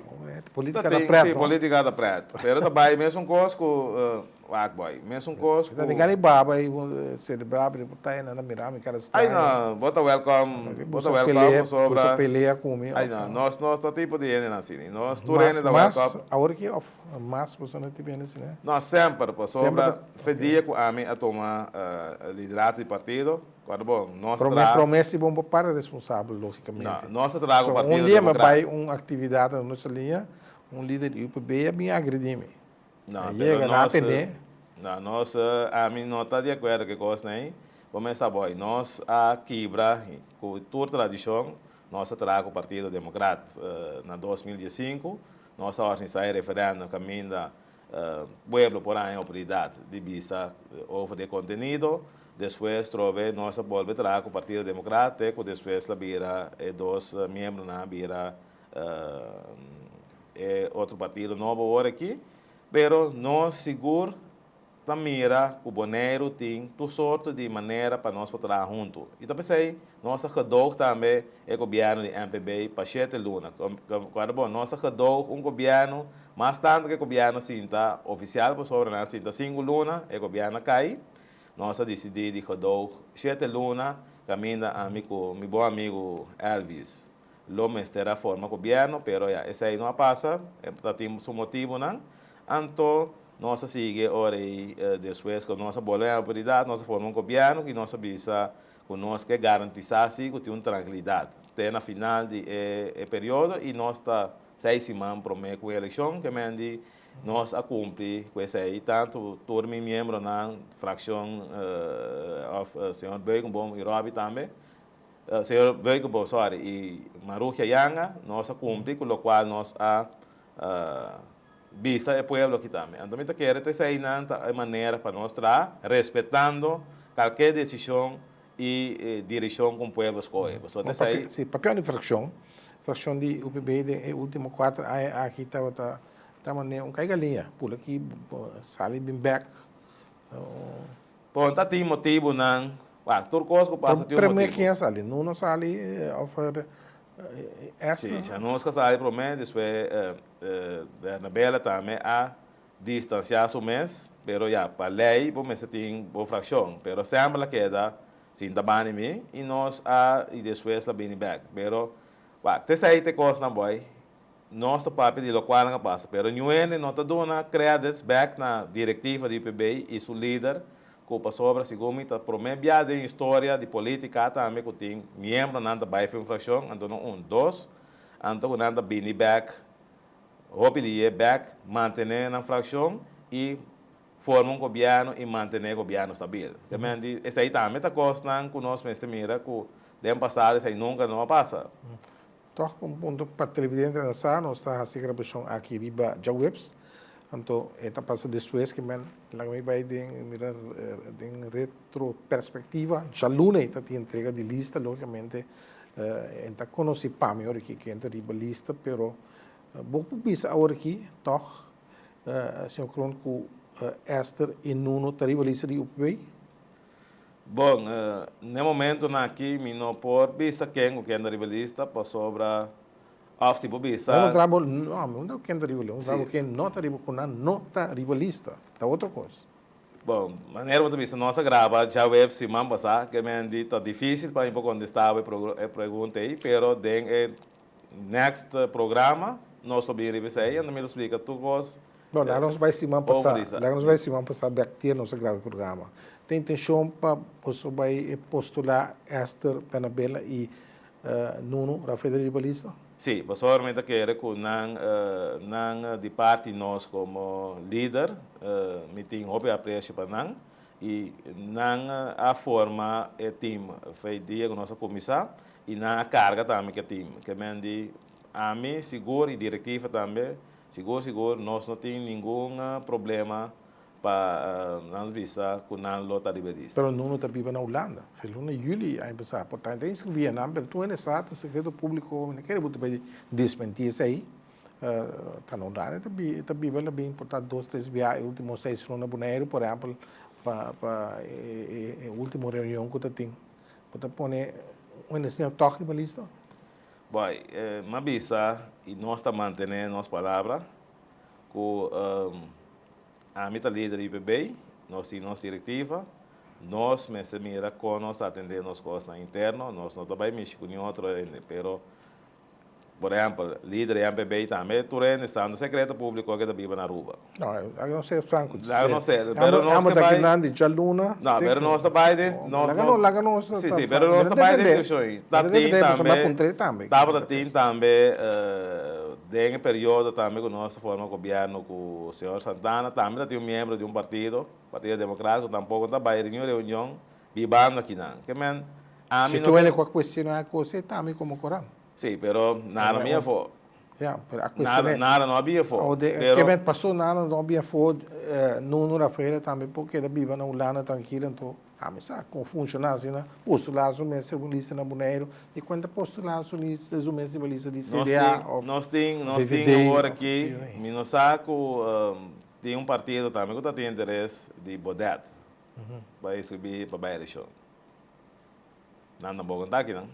Política Ta ta tin, pret, sí, no? política ta pret. Pero ta bai mesun kos ku, wak boy, mesun kos Mi ta ku. di gana baba i selebrá, pero por ta hendenan ta mira mi kara Ai straño. no, bo ta welkom, bo ta Busa welkom pelea, busa pasobra. pelea ku mi Ai òf. no, nos nos ta tipo di hendenan asina. Nos tur Mas, hende ta mas welkom. awor ki òf mas boso no ta bini asina? No, semper, Semper pasobra ta, fe ok. dia ku ami a tuma liderato di partido, kòrda bon, nos a Promé, traha, promé si bon bo para responsabel, no, lógicamente. nos a traha ku So, un Partido dia mi bai Democrat. un aktividat na nuestra liña, un lider di UPB a bin agredí mi. No, A pero yega, nan a nos, tendé. no, nos, ami no ta di akuerdo ku e kosnan ei. Bo mester sa boy, nos a kibra ku tur tradishon, nos a traha ku Partido Democrat na 2015, nos a organisá e referèndum kaminda pueblo por haña oportunidat di bisa over di e kontenido. Despues trobe nos a bolbe traha ku Partido Democrat te ku despues la bira e dos miembronan a bira e otro partido nobo awor aki. Pero nos sigur ta mira ku Boneiru tin tur sorto di manera pa nos por traha huntu. I ta p'esei nos a gedoog tambe e gobièrnu di MPB pa shete luna. Kòrda bon, nos a gedoog un gobièrnu mas tantu ku e gobièrnu sinta ofisial pasobra nan a sinta sinku luna, e gobièrnu a kai. Nos a disidí di gedoog shete luna kaminda ami ku mi bon amigu Elvis lo mester a forma gobièrnu, pero ya esei no a pasa, e ta tin su motibunan. Anto nos a sigui ora ei despues ku nos a bolbe en outoridat, nos a forma un gobièrnu i nos a bisa ku nos ke garantisá si ku tin un trankilidat te na final di e periodo i nos ta seis siman promé ku e elekshon ke men di nos a kumpli ku esei tantu tur mi miembronan, frakshon òf señor Beukenboom i Robbie tambe. Señor Beukenboom, sorry, i Marugia Janga, nos a kumpli ku lokual nos a bisa e pueblo aki tambe. Anto mi ta kere ta eseinan ta e manera pa nos traha, respetando kalke desishon i direkshon ku un pueblo skohe. Pasobra ta esei. Si, papia di frakshon, frakshon di UPB den e ultimo kuater aña aki tabata ta manera un kai galiña, pula aki sali bin bek. Bon, ta tin motibunan. Wak, tur kos ku pasa tin un Promé motibu. ken a sali? Nuno sali òf Esther? Sí, Chanuska sali promé, despues Bernabela tambe a distansiá su mes, pero ya, pa lei bo mester tin bo frakshon, pero semper la keda sin ta bani mi i nos a i despues la bini bèk. Pero, wak, te esei te kosnan bòi. Nos ta papia di lokualnan a pasa, pero niun hende no ta duna credits bek na direktiva di UPB i su lider ku pasobra segun mi ta promé bia den historia di politika tambe ku tin miembronan ta bai fin frakshon, anto no un, dos, anto ku nan ta bini bek hopi di ye bek mantené nan frakshon i forma un gobièrnu i mantené gobièrnu stabil. Te men di esei tambe ta kosnan ku nos mester mira ku. Den pasado esei nunka no a pasa. Tòg un punto pa televidentenan sa, nos ta hasi grabashon aki riba djaweps, anto e ta pasa despues ke men laga mi bai den mira den retroperspektiva, djaluna e ta tin entrega di lista, logikamente e ta konosí pa mi ora ki ken ta riba lista, pero bo por bisa awor aki tòg señor Kroon ku Esther i Nuno ta riba lista di UPB? Bon, n'e momentonan aki mi no por bisa ken ku ken ta riba lista pasobra òf si bo bisa. No no bo no mi no ken ta riba lista, mi no ken no ta riba ku nan no ta riba lista, ta otro kos. Bon, manera bo ta bisa nos a graba djaweps siman pasá ke men di ta difísil pa mi por kontestá bo e pregunta ei, pero den e next programa nos lo bin riba esei anto mi lo splika tur kos. No, laga nos bai siman pasá, laga nos bai siman pasá bek tie nos a graba e programa. Ta intenshon pa boso bai postulá Esther Bernabela i Nuno Rafael riba lista? Sí, pasobra mi ta kere ku nan nan di parti nos komo lider, mi tin hopi apresio pa nan i nan a forma e team fei dia ku nos a kuminsá i nan a karga tambe ku e team. Ke men di ami sigur i direktiva tambe Sigur sigur nos no tin ningun problema pa nan bisa ku nan lo ta riba e lista. Pero Nuno ta biba na Hulanda. Fe luna juli aña pasá. Por tanto e inskribí nan, pero tur hende sa ta sekreto públiko, mi no kere bo ta bai desmentí esei. Ta na Hulanda e ta biba, el a bin por ta dos tres bia e último seis luna Boneiru, por ehèmpel, pa pa e último reunion ku ta tin. Bo ta pone un hende asina tòg riba lista? Boy, m'a bisa i nos ta mantené nos palabra ku ami ta lider di UPB, nos tin nos direktiva, nos mester mira kon nos ta atendé nos kosnan interno, nos no ta bai mishi ku niun otro hende, pero por ehèmpel lider di MPB tambe tur hende sa no sekreto públiko ke ta biba na Aruba. No, laga nos ser franco. Laga nos ser, pero nos ke bai. Amo ta djaluna. No, pero nos ta bai den. Laga nos, laga nos. Si, si, pero nos ta bai den discusion ei. Ta tin tambe, tabata tin tambe den e periodo tambe ku nos a forma gobierno ku señor Santana, tambe ta tin un miembro di un partido, Partido Democratico, tampoco ta bai den niun reunion bibando akinan. Ke men, ami Si no tu ke. hende ku a cuestiona e kos ei tambe komo koran. Si, pero nada mi afo. Ja, pero a Nada, cuestion'é. nada no a bia afó. O de, Pero. ke men pasó nada no a bia afó, Nuno Rafaela tambe por keda biba na Hulanda trankilo, anto ami sa kon funshoná asina, postulá su mes riba un lista na Boneiru, di kuenta postulá su lista, su mes riba lista di Nos CDA tin, òf nos tin, nos tin VVD awor òf aki, partido ei. mi no sa ku tin un partido tambe ku ta tin interes di Bodet pa inskribí pa bai elekshon. Nan tampoco ta aki nan.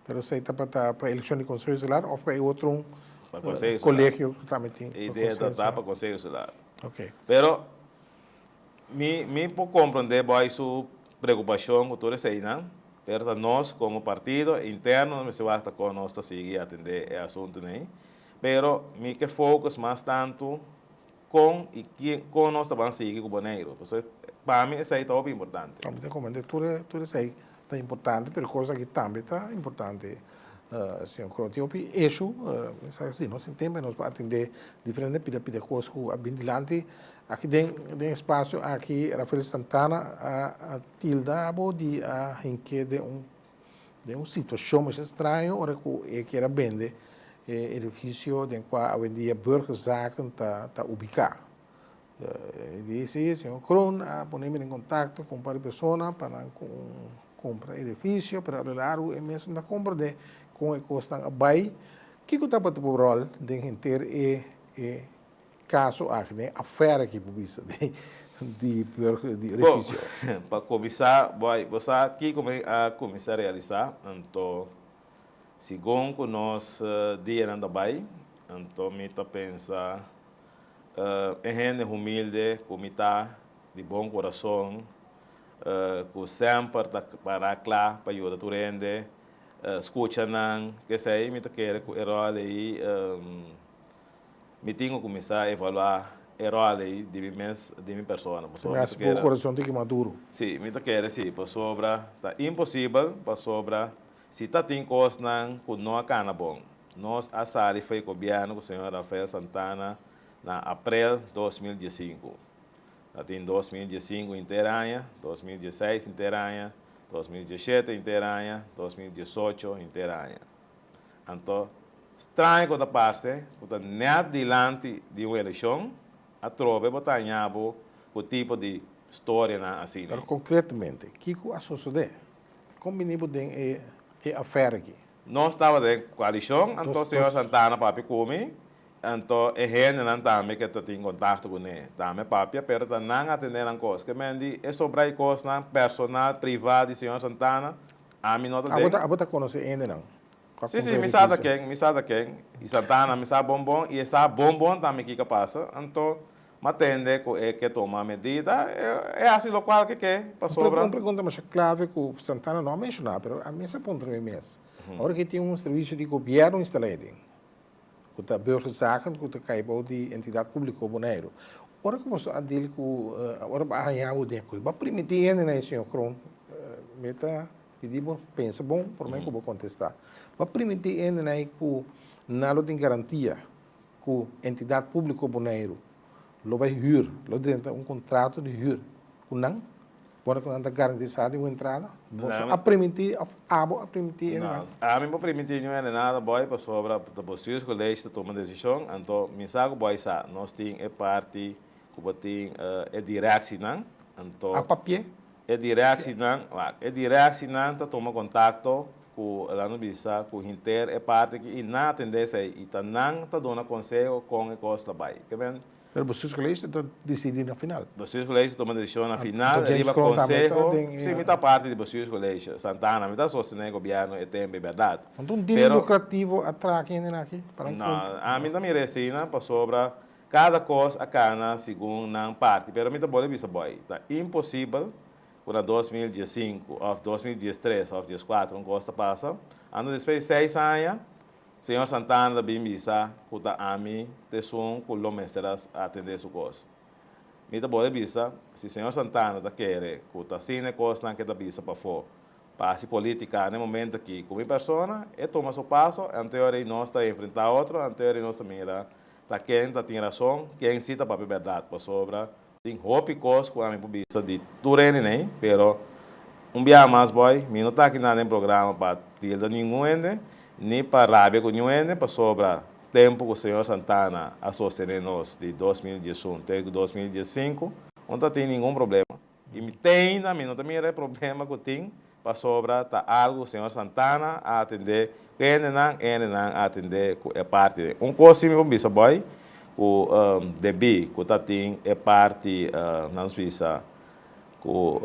Pero esei ta pa ta pa elekshon di Konseho Insular òf pa e otro un Pa Konseho Insular. kolegio ku tambe tin? E idea ta ta pa Konseho Insular. Ok. Pero mi mi por komprendé Boy su preokupashon ku tur eseinan, pero ta nos komo partido interno nos mester wak ta kon nos ta sigui atendé e asuntunan ei. Pero mi ke focus mas tantu Kon i kien kon nos ta ban sigui ku Boneiru? Pasobra pa mi esei ta hopi importante. Mi ta komprende tur tur esei ta importante, pero kos aki tambe ta importante, señor Kroon. Tin hopi issue, mi sa si nos tin tempo nos por atende diferente pida pida kos ku a bin dilanti. Aki den den espasio aki Rafael Santana a tilda bo di a hink'é den un Den un situacion masha straño ora cu e kier a bende e edificio den cua awendia Burgerzaken ta ta ubica. E di si, señor Kroon a pone mi den contacto cu un par di persona pa nan cumpra e edificio, pero a lo largo e mes no ta comprende con e cosnan a bay. Kico tabata bo rol den henter e e Caso aki den affaire aki por bisa den di burger di Bo, edificio. pa cuminsa, boy, bo sa kico mi a cuminsa realisa? Anto, segun cu nos dianan ta bay, anto mi ta pensa, e hende humilde cu mi ta, di bon curason, cu semper ta para cla pa yuda tur hende, scucha nan, kesey, mi ta kere cu e rol ey, Mi tin ku kuminsá evaluá e ròl ei di mi mes, di mi persona, pasobra mi ta Bo kere. kurason tin ki maduro. Sí, mi ta kere sí, pasobra ta imposibel, pasobra si ta tin kosnan ku no a kana bon. Nos a sali fo'i gobièrnu ku señor Rafael Santana na aprel 2015. Ta tin 2015 henter aña, 2016 henter aña. 2017 henter aña, 2018 henter aña. Anto, straño ku ta parse ku ta nèt dilanti di un elekshon atrobe bo ta haña bo ku tipo di storianan asina. Pero konkretamente, kiko a sosodé? Kon bini bo den e e afèr aki? Nos tabata den koalishon, anto señor Santana papia ku mi, anto e hendenan tambe ke ta tin kontakto kuné tambe papia, pero ta nan atendé nan kos. Ke men di e sobra e kosnan personal, privá di señor Santana, ami no ta den. Abo ta konosé e hendenan ku a kumpra e edifisio? Si, si, mi sa ta ken, mi sa ta ken. I Santana mi sa bon bon, i e sa bon bon tambe kiko a pasa. Anto Ma tende ku e ke tuma medida, e hasi lokual ke ke pasobra. Un pregunta masha klave ku Santana no a menshoná, pero ami a puntra mi mes. Ora ke tin un servisio di gobièrnu instalá ei den, ku ta Burgerzaken, ku ta kai bou di Entidat Públiko Boneiru, ora ku boso a deal ku, ora bo a haña bo den e kos, bo a primintí hende na e señor Kroon, mi ta pidi bo pensa bon promé ku bo kontestá. Bo a primintí hende na ei ku nan lo tin garantia ku Entidat Públiko Boneiru lo bai hür, lo drenta un kontrato di hür ku nan, ora ku nan ta garantisá di un entrada? Boso a primintí òf abo a primintí hende nan? No, ami por primintí niun hende nada bòi pasobra ta Bestuurscollege ta tuma desishon, anto mi sa ku bòi sa, nos tin e parti ku bo tin e direksinan, anto. A papié? E direksinan, wak, e direksinan ta tuma kontakto ku laat nos bisa ku hinter e parti aki i nan atendé esei i ta nan ta duna konseho kon e kos ta bai. Ke men. Pero Bestuurscollege ta disidí na final. Bestuurscollege ta tuma desishon na final riba konseho. Si, mi ta parti di Bestuurscollege. Santana, mi ta sostené gobièrnu e tempu, e bèrdat. Anto un deal lukrativo a traha hende aki pa nan kumpra? No, ami ta mira esei nan pasobra Kada kos a kana segun nan parti, pero mi ta bolbe bisa boy, ta imposibel ku na 2015 òf 2013 òf 14 un kos ta pasa, anto despues di seis aña señor Santana ta bin bisa ku ta ami ta esun ku lo mester a atendé su kos. Mi ta bolbe bisa, si señor Santana ta kere ku ta asina e kosnan ke ta bisa pafó pa hasi politica na e momento aki ku mi persona, e tuma su paso, anto e ora ei nos ta enfrentá otro, anto e ora ei nos ta mira Ta ken ta tin rason, ken si ta papia bèrdat, pasobra tin hopi kos ku ami por bisa di tur hende nei, pero un biaha mas boy, mi no ta aki na den programa pa tilda ningun hende, ni pa rabia ku niun hende, pasobra tempu ku señor Santana a sostené nos di 2011 te 2015, no ta tin ningun problema. I mi teina, mi no ta mira e problema ku tin, pasobra ta algu ku señor Santana a atendé ku e hendenan, e hendenan a atendé ku e parti den. Un kos si mi por bisa boy, ku debí ku ta tin e parti, nan nos bisa, ku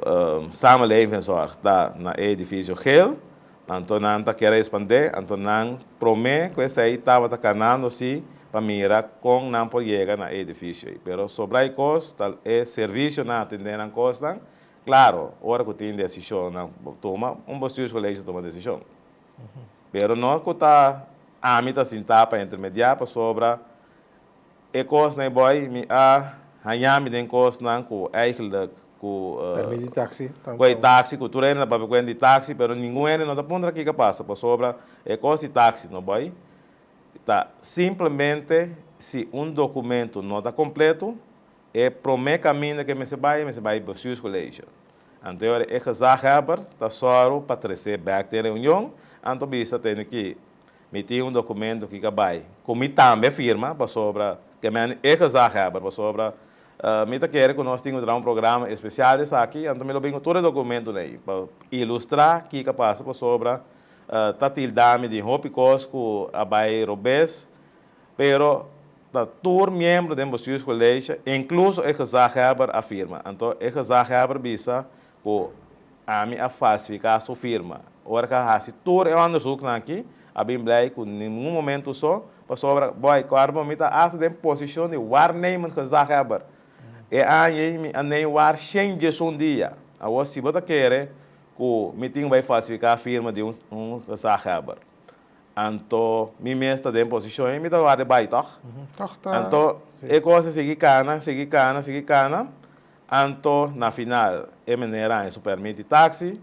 Samenlevingszorg ta na e edifisio geel, anto nan ta kier a espandé, anto nan promé ku esei tabata kanando si pa mira kon nan por yega na e edifisio ei. Pero sobra e kos ta e servisionan atendé nan kosnan. Klaro, ora ku tin desishonnan tuma, un bestuurscollege ta tuma desishon. Pero no ku ta ami ta sintá pa intermediá pasobra E kosnan ei boy mi a haña mi den kosnan ku eigenlijk ku Permit di taxi ta ku e taxi ku tur hende ta papia ku hende di taxi pero ningun hende no ta puntra kiko a pasa pasobra e kos di taxi no boy ta simplemente si un documento no ta completo e prome caminda ke mester bai mester bai bestuurscollege anto e ora e gezaghebber ta sòru pa trese bek den reunion anto bisa tene ki Mi tin un documento ki ka bai cu mi tambe firma pasobra ke men e gezaghebber pasobra mi ta kere cu nos tin cu traha un programa especial di esaki anto mi lo bin cu tur e documentonan ey pa ilustra kiko a pasa pasobra ta tilda mi di hopi cos cu a bai robes pero ta tur miembro den bestuurscollege incluso e gezaghebber a firma anto e gezaghebber bisa Ku ami a falsifiká su firma. Ora ku a hasi tur e òndersuknan aki, a bin blei ku ningun momentu so, pasobra, bòi, kòrda mi ta asta den posishon di waarnemend gezaghebber. E aña ei mi a nei waar 111 dia. Awor si bo ta kere ku mi tin bai falsifiká firma di un gezaghebber, anto mi mes ta den posishon ei, mi ta warda bai, tòg? Anto e kos a sigui kana, sigui kana, sigui kana. Anto na final e meneer a haña su permit di taxi,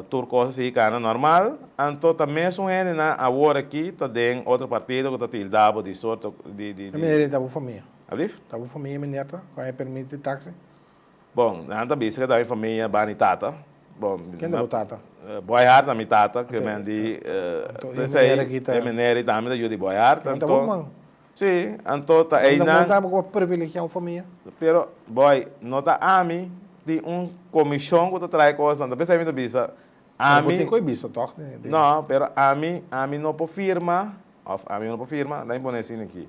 tur cos a sigui cana normal, anto ta mesun hendenan awor aki ta den otro partido cu ta tilda bo di sorto di di E meneer ei ta bo famia? Ablief? Ta bo famia e meneer ta cu a haña permit di taxi? Bon, nan ta bisa cu ta mi famia bani tata. Bon, Ken ta bo tata? Boy Hart ta mi tata, ke men di, Anto e meneer aki ta. E meneer ei tambe ta yu di Boy Hart, Nan ta bo man. Si, anto ta einan. Nan ta bo privilegiá un famia. Pero, boy, no ta ami, tin un komishon ku ta trae kosnan. Ta p'esei mi ta bisa, ami. Pero bo tin ku e bisa tòg? No, pero ami, ami no por firma, òf ami no por firma, laat mi pone asina aki.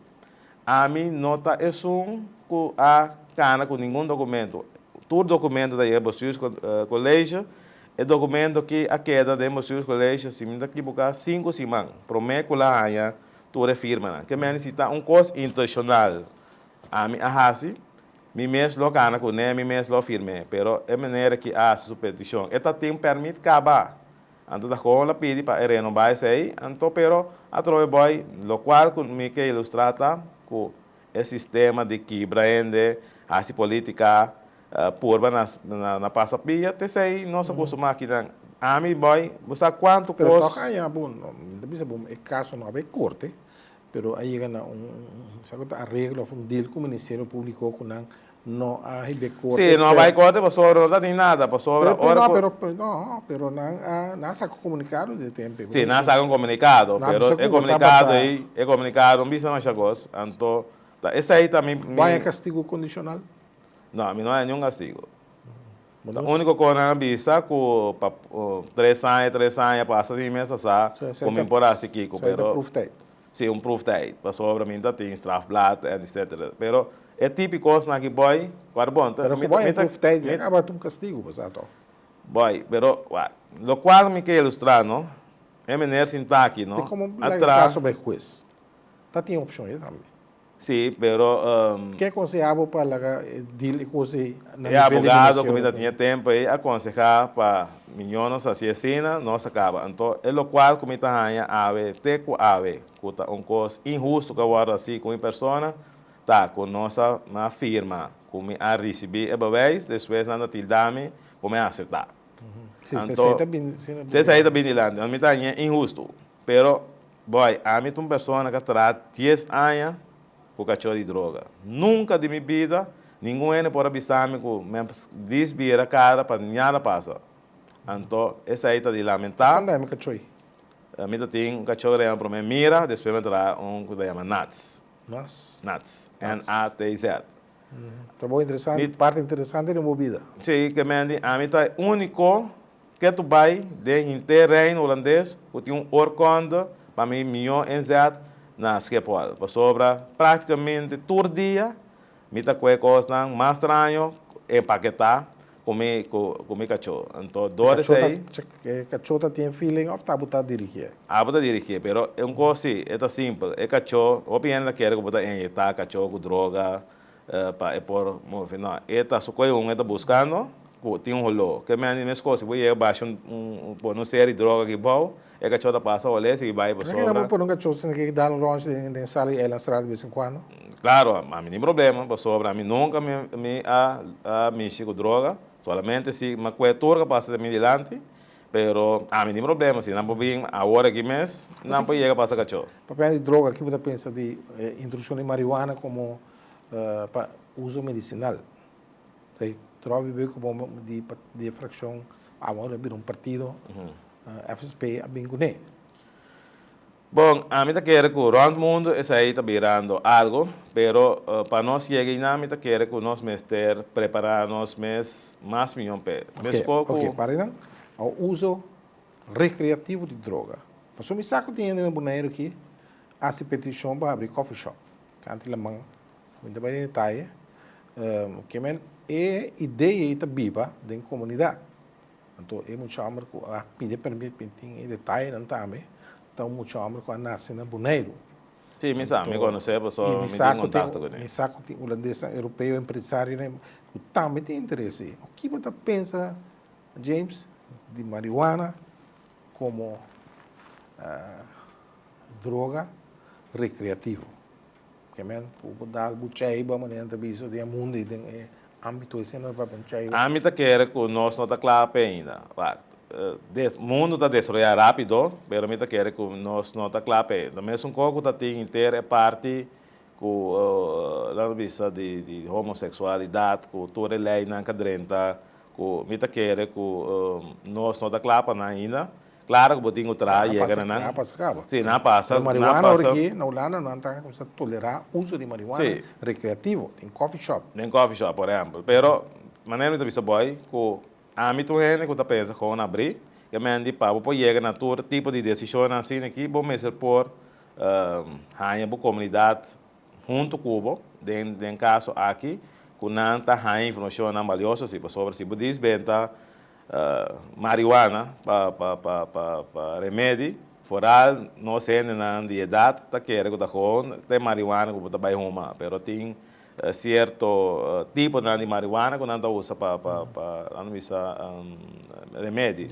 Ami no ta esun ku a kana ku ningun dokumento. Tur dokumento ta yega Bestuurscollege. E dokumento aki a keda den Bestuurscollege, si mi no ta kiboká, sinku siman promé ku la haña tur e firmanan. Ke men si ta un kos intenshonal ami a hasi, mi mes lo kana kuné, mi mes lo firm'é. Pero e manera ki a hasi su petishon, e ta tin pèrmit kaba. Anto ta gewoon la pidi pa e renobá esei, anto pero atrobe boy, locual cu mi ke ilustra ta cu e sistema di kibra hende, haci politica, purba na na pasa pia, te esei nos a custumá akinan. Ami boy, bo sa cuanto Pero cos. toch aña bo, no, mi ta bisa bo e caso no a bay corte, pero a yega na un, sa cu ta areglo of un deal cu Ministerio Publico cu nan No a hib'é korte. Sí, no a bai korte pasobra no ta tin nada, pasobra Pero, ora no, ku. pero, no, pero nan a, nan a saka un komunikado di e tempu ei. Sí, nan a saka un komunikado, Nan a pero bisa e ku bo komunikado tabata. ei, e komunikado no bisa masha kos, anto ta esei ta mi, mi. Bo haña kastigu kondishonal? No, mi no haña niun kastigu. Bo Ta no. úniko kos nan a bisa ku pa tres aña, tres aña pasa di mi mes a sa So esei ku mi ta, por hasi kiko, so esei ta pero. proeftijd. Si un proeftijd, pasobra mi ta tin strafblad en etcetera. Pero e tipi kosnan aki boy, cuar bon ta. Pero ku boy e proeftijd ya kaba ta un kastigu pa sa to. Boy, pero wak, lokual mi ke ilustra no, e meneer sinta aki no, Di komo a laga tra. kaso bai hues? Ta tin opshon ei tambe. Si, pero. Ke konsehá bo pa laga e deal e kos ei na E nivel di abogado ku ministerio? mi ta tin e tempu ei a konsehá pa miñó nos hasi asina, nos a kaba. Anto e lokual ku mi ta haña awe te ku awe ku ta un kos inhustu ku a wòrdu hasi ku mi persona ta ku nos a a firma ku mi a risibí e bewijs, despues nan ta tilda mi ku mi a aseptá. Si, Anto esei ta bin asina te esei ta bin dilanti. Mi ta hañ'é inhustu, pero Boy, ami ta un persona ku a traha dies aña ku kachó di droga. Nunka di mi bida ningun hende por a bisa mi ku mi a disbira kara pa nada pasa. Anto esei ta di lamentá. Kanda e mi kachó ei? Mi ta tin un kachó ku ta yama promé Mira, despues mi a traha un ku ta yama Nats. Nats? Nats, N-A-T-Z. Trabou interesante, parti interesante den bo bida. Sí, ke men di ami ta e úniko Ke tu bai den henter Reino Hulandes ku tin un oorkonde pa mi mihó inzet na Schiphol, pasobra práktikamente tur dia mi ta kue kosnan mas straño empaketá ku mi ku mi kachó. Anto dor esei. E kachó ta tin feeling òf ta bo ta dirigié? Abo ta dirigié, pero un kos si, e ta simpel, e kachó, hopi hende ta kere ku bo ta inyectá kachó ku droga Pa e por move. No, e ta su koe un e ta buskando ku tin un holó. Ke men di meskos, si bo yega basha un un pone un seri droga aki bou, e kachó ta pasa holé sigui bai Pasobra. Nan por pone un kachó sin ke dal un rònchi den den sala di Eilandstraat di bes en kuando? Klaro, ami tin problema pasobra ami nunka mi mi a a mishi ku droga, solamente si mi a kue tur ka pasa den mi dilanti, pero ami tin problema, si nan por bin awor aki mes, nan por yega pasa kachó. Papia di droga, ki bo ta pensa di introdushon di marihuana komo pa uso medicinal. Ta troa bibi ku bo di di e frakshon awor a bira un partido FSP a bin kuné. Bon, ami ta kere ku rònt mundu esei ta birando algu, pero pa nos yega einan mi ta kere ku nos mester prepará nos mes mas mihó p'e. Meskó ku. Oke, para einan, awor uso rekreativo di droga. Pasobra mi sa ku tin hende na Boneiru ki hasi petishon pa habri coffee shop. Kanti laman, mi ta bai den detaye, ke men e idea ei ta biba den komunidat. Anto e mucha hòmber ku a pidi e permit pa tin e detayenan tambe ta un mucha hòmber ku a nase na Boneiru. Sí, mi sa, mi konosé pasobra mi tin kontakto kuné. Mi sa ku tin hulandesnan, europeo, empresarionan ku tambe tin interes ei. Ki bo ta pensa, James, di marihuana komo Droga recreativo. Ke men ku bo dal bo cheiba manera nan ta bisa den e mundo ei den e ambito ei semper papia un cheiba. Ami ta kere ku nos no ta kla p'e ainda. Wak, des mundo ta desaroyá rápido, pero mi ta kere ku nos no ta kla p'e. Lo mesun kos ku ta tin henter e parti ku nan ta bisa di di homoseksualidat ku tur e leinan ka drenta. ku mi ta kere ku nos no ta kla pa nan ainda. Klaro ku bo tin ku traha yega na nan. Nan a pasa kaba. Si, nan a pasa. Pero marihuana ora aki na Hulanda nan ta kuminsá tolerá uso di marihuana rekreativo den coffee shop. Den coffee shop, por ehèmpel. Pero manera mi ta bisa boy ku ami ta un hende ku ta pensa kon abrí, ke men di pa bo por yega na tur tipo di desishonnan asina aki bo mester por haña bo komunidat huntu ku bo den den kaso aki ku nan ta haña informashonnan balioso si pasobra si bo dis benta marihuana pa pa pa pa pa remedi foral nos hendenan di edat ta kere ku ta gewoon ta e marihuana ku bo ta bai huma pero tin sierto tiponan di marihuana ku nan ta usa pa pa pa nan bisa remedi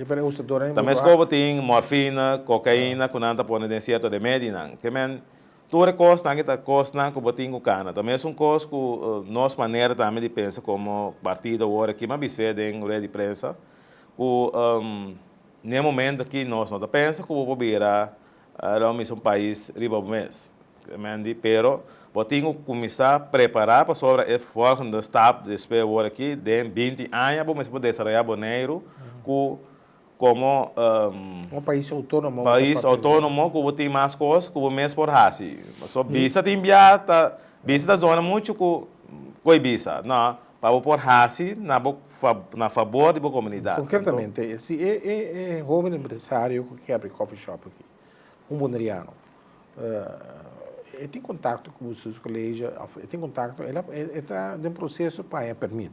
ta meskos bo tin morfina kokaina ku nan ta pone den sierto remedinan ke men Tur e kosnan aki ta kosnan ku bo tin ku kana. Ta mesun kos ku nos manera tambe di pensa komo partido awor aki. Mi a bis'é den red di prensa ku n'e momento aki nos no ta pensa ku bo por bira lo misa un pais riba bo mes. Mendi, pero bo tin ku kuminsá prepará pasobra e volgende stap despues awor aki den binti aña bo mester por desaroyá Boneiru ku Komo Un pais outónomo. Pais outónomo ku bo tin mas kos ku bo mes por hasi. Pasobra bisa tin bia ta bisa ta zona muchu ku koe bisa. No, pa bo por hasi na bo na fabor di bo komunidat. Konkretamente, si e e e hoben empresario ku ke abri coffee shop aki, un boneriano, e tin kontakto ku Bestuurscollege òf e tin kontakto, el a e ta den proseso pa haña permit.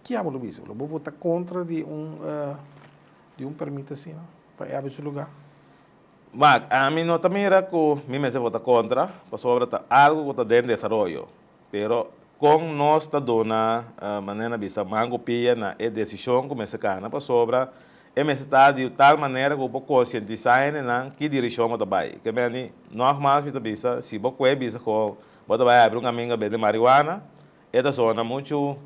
Ki abo lo bisa? Lo bo vota kontra di un di un permit asina pa e abri su lugá? Wak, ami no ta mira ku mi mester vota kontra, pasobra ta algu ku ta den desaroyo. Pero kon nos ta duna, manera na bisa, man ku pia na e desishon ku mester kana, pasobra e mester ta di tal manera ku bo por konsientisá hendenan ki dirishon bo ta bai. Ke meni, nògmals mi ta bisa, si bo kue bisa ku bo ta bai abri un kaminda bende marihuana, E ta zona muchu,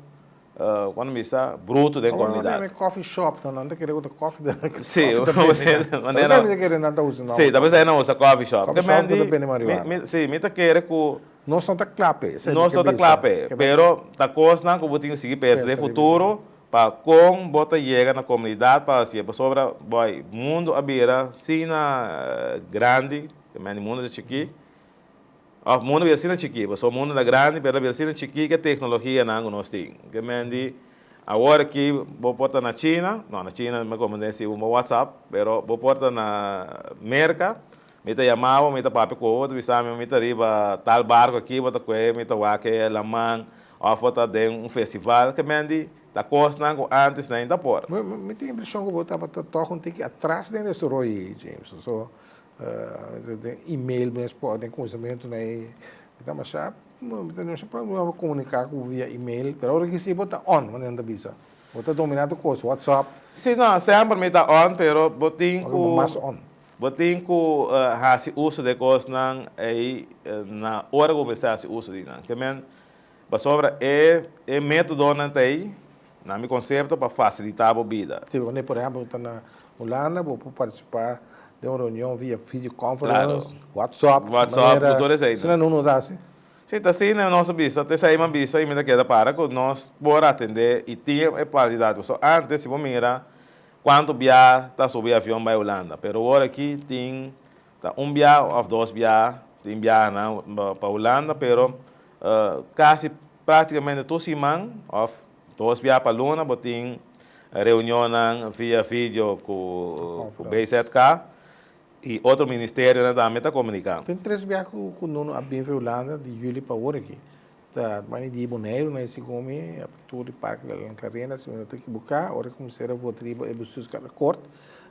cuando mi bisa, bruto den comunidad. Awor coffee shop nan ta kere ku ta coffee ta Sí, bende. Manera mi ta kere nan ta usa Sí, ta bisa nan usa coffee shop. Coffee shop ku ta bende marihuana. Sí, mi ta kere ku Nos no ta kla p'e. Nos no ta kla p'e, pero ta kosnan ku bo tin ku sigui pensa den futuro pa kon bo ta yega na comunidad pa hasié. Pasobra, boy, mundo a bira asina grandi, mundo ta chikí. Of mundo bira asina chikí, pasobra mundo ta grandi pero ta bira asina chikí ku e teknologianan ku nos tin. Ke men di awor aki bo por ta na China, no na China mi komprende si bo WhatsApp, pero bo por ta na Merka, mi ta yama bo, mi ta papia ku bo, bo ta bisa mi mi ta riba tal barko aki, bo ta kue mi ta wak e laman of bo ta den un festival. Ke men di ta kosnan ku antes nan ta por. Mi tin impreshon ku bo tabata tòg un tiki atras den desaroyo ei, James. So Den email mes por den kuminsamentu na e mi ta masha mi ta masha problema pa komuniká ku via email pero ora ki si bo ta on manera nan ta bisa bo ta dominá tur kos whatsapp. Si no semper mi ta on pero bo tin ku mas on bo tin ku hasi uso di e kosnan ei na ora ku bo mester hasi uso di nan ke men pasobra e e metodonan ta ei na mi konsepto pa fasilitá bo bida. Si bo por ehempel bo ta na Hulanda bo por partisipá den un reunion via video conference, WhatsApp, WhatsApp, ku tur esei. Asina no ta hasi? Si, ta asina nos a bisa, ta esei mi a bisa i mi ta keda para ku nos por atendé i tin e kualidat. Pasobra antes si bo mira kuantu bia ta subi avion bai Hulanda, pero awor aki tin ta un bia òf dos bia tin biahanan pa Hulanda, pero kasi práktikamente tur siman òf Dos bia pa luna bo tin reunionnan via video ku BZK i otro ministerionan tambe ta komuniká. Tin tres bia ku Nuno a bin for Hulanda di juli pa awor aki. Ta mani di Boneiru na esi gomi apertura di parke di Alan Clarena si mi no ta ekiboká ora ku mester a vota riba e bestuurskort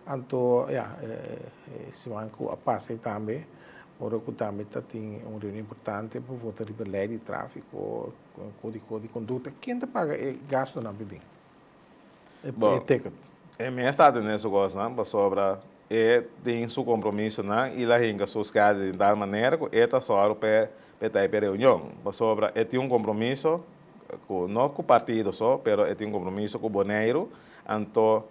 anto ya e siman ku a pasa ei tambe ora ku tambe ta tin un reunion importante pa vota riba lei di trafiko. Con codigo di conducta, ken ta paga e gastonan pa e bin? E ticket. E mes ta atende su cosnan pasobra e tin su compromisonan y la hinca su schedule di tal manera cu e ta sòru p'e p'e ta p'e reunion. Pasobra e tin un compromiso cu no cu partido so, pero e tin un compromiso cu Boneiru, anto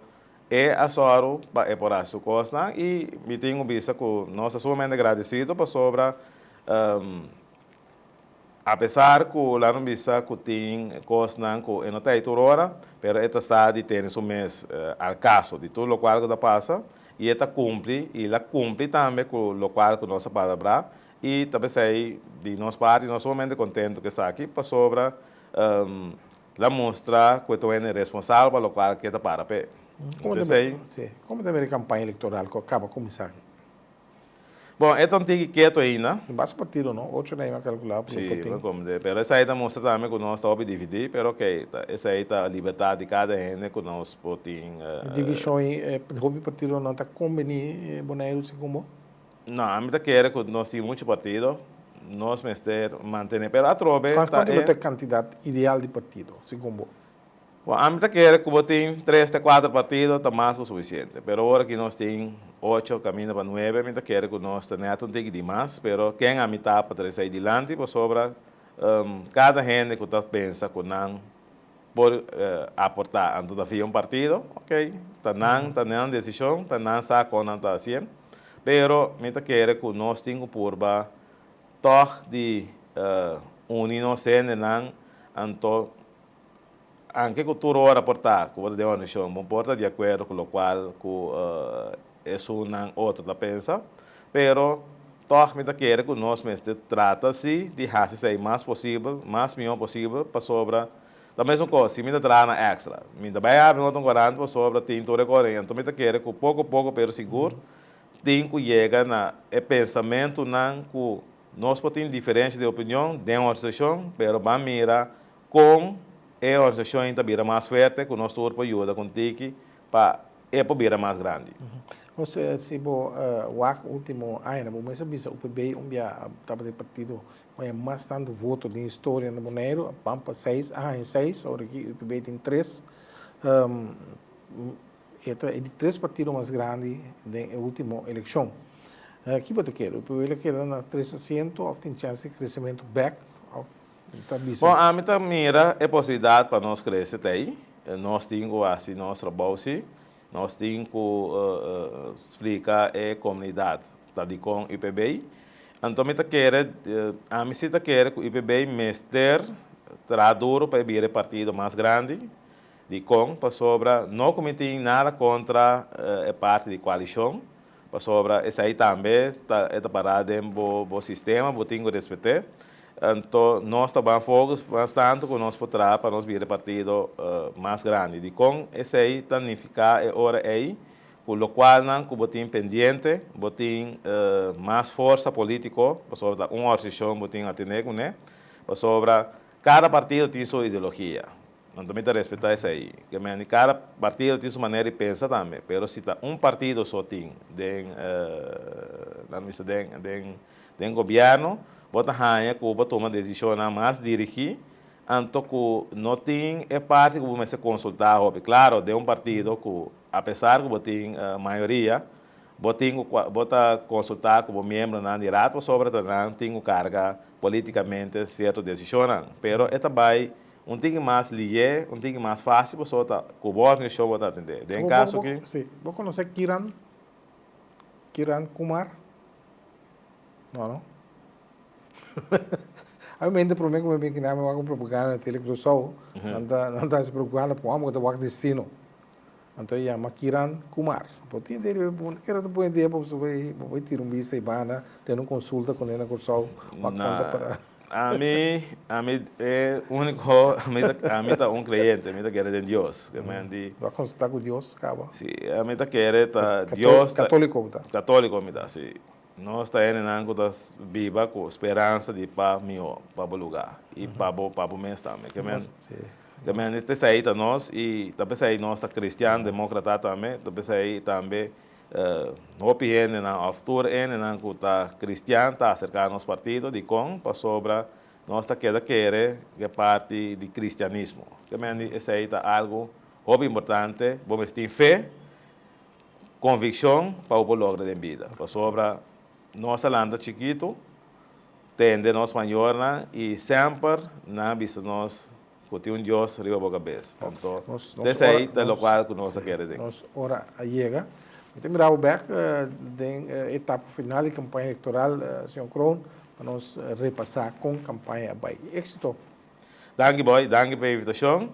e a sòru pa e por haci su cosnan y mi tin cu bisa cu nos ta sumamente agradecido pasobra. Apesar ku la no bisa ku tin kosnan ku e no ta ei tur ora, pero e ta sa di tene su mes al kaso di tur lokual ku ta pasa i e ta kumpli i la kumpli tambe ku lokual ku nos a palabrá i ta p'esei di nos parti nos sumamente kontentu ku esaki pasobra la mustra ku e ta un hende responsabel pa lokual ku e ta para p'e. P'esei. Komo ta mira e kampaña elektoral ku a kaba kuminsá? Bon, e ta un tiki ketu ainda. No basta partido no, ocho na ima calcula por lo por tin. Sí, pero esai ta mustra tambe cu nos ta hopi dividi, pero ok, esai ta libertad di cada hende cu nos por tin. E division ei, hopi partido no ta combeni Boneiru segun bo? No, ami ta kere cu nos tin mucho partido, nos mester mantene, pero atrobe ta e. Cuanto lo ta e cantidad ideal di partido, segun bo? Bon, ami ta kere ku bo tin tres te kuater partido ta mas ku sufisiente. Pero ora ki nos tin ocho kaminda pa nuebe mi ta kere ku nos ta nèt un tiki di mas. Pero ken ami ta pa trese ei dilanti pasobra kada hende ku ta pensa ku nan por aportá anto ta via un partido, ok, ta nan, ta nan desishon, ta nan sa kon nan ta hasié. Pero mi ta kere ku nos tin ku purba tòg di uni nos hendenan anto Anke ku tur ora por ta ku bo ta den organisashon, bo por ta di akuerdo ku lokual ku esunnan otro ta pensa, pero tòg mi ta kere ku nos mester trata si di hasi esei mas posibel, mas mihó posibel, pasobra ta mesun kos si mi ta traha na Extra, mi ta bai habri un otro korant pasobra tin tur e kos anto mi ta kere ku poko poko pero sigur tin ku yega na e pensamentunan ku nos por tin diferensha di opinion den organisashon, pero ban mira Kon e organisashon ta bira mas fuerte ku nos tur por yuda ku tiki pa e por bira mas grandi. Jose, si bo wak ultimo añanan, bo mes a bisa UPB un bia tabata e partido ku haña mas tantu voto den historia na Boneiru, a ban pa seis, a haña seis, awor aki UPB tin tres. E ta e di tres partido mas grandi den e ultimo elekshon. Ki bo ta kere? UPB lo keda na tres asiento òf tin chèns di kresementu bèk òf Ta bisa. Bon, ami ta mira e posibilidat pa nos krese ta ei. Nos tin ku hasi nos trabou si. Nos tin ku splika e komunidat ta dikon UPB. Anto mi ta kere, ami si ta kere ku UPB mester traha duru pa e bira e partido mas grandi. Dikon? Pasobra no ku mi tin nada kontra e parti di koalishon, Pasobra esei tambe ta e ta pará den bo bo sistema, bo tin ku respet'é. Anto nos ta ban focus mas tantu ku nos por traha pa nos bira e partido mas grandi. Dikon esei ta nifiká e ora ei ku lokualnan ku bo tin pendiente, bo tin mas forsa polítiko, pasobra ta un organisashon bo tin atendé kuné, pasobra kada partido tin su ideologia. Anto mi ta respetá esei. Ke men kada partido tin su manera di pensa tambe, pero si ta un partido so tin den nan bisa den den den gobièrnu, bo ta haña ku bo tuma desishonnan mas dirigí, anto ku no tin e parti ku bo mester konsultá hopi. Klaro, den un partido ku apesar ku bo tin mayoria, bo tin ku bo ta konsultá ku bo miembronan di raad pasobra ta nan tin ku karga polítikamente sierto desishonnan, pero e ta bai Un tiki mas lié, un tiki mas fácil pasobra ta ku bo organisashon bo ta atendé. Den kaso ki. Sí. Bo konosé Kiran, Kiran Kumar? No, no? A mi mente promé ku mi bin kinan mi wak un propaganda na Tele Curaçao, nan ta nan ta hasi propaganda pa un hòmber ku ta wak destino. Anto e yama Kiran Kumar. Bo tin idea riba e punto? Kere ta pone idea bo bo bai tira un bista ei banda, tene un konsulta kuné na Kòrsou, wak kon ta para. Ami, ami e úniko, ami ta, ami ta un kreyente, mi ta kere den Dios. Ke men di. Bo a konsultá ku Dios kaba? Si, ami ta kere ta Dios ta. Katóliko bo ta? Katóliko mi ta, si. Nos ta hendenan ku ta biba ku speransa di pa mihó, pa bo lugá i pa bo, pa bo mes tambe. Ke men. Ke men esei ta nos i ta p'esei nos ta kristian demókrata tambe, ta p'esei tambe Hopi hendenan òf tur hendenan ku ta kristian ta aserká nos partido. Dikon? Pasobra nos ta keda kere ku e parti di kristianismo. Te men di esei ta algu hopi importante. Bo mester tin fe, konvikshon pa bo por logra den bida. Pasobra nos a lanta chikitu, tende nos mayornan i semper nan a bisa nos Ku tin un Dios riba bo kabes. Anto, esei ta lokual ku nos a kere den. Nos ora a yega. Mi ta mira bo bek den etapa final di kampaña elektoral, señor Kroon. Pa nos repasá kon kampaña a bai. Éksito! Danki Boy, danki pa e invitashon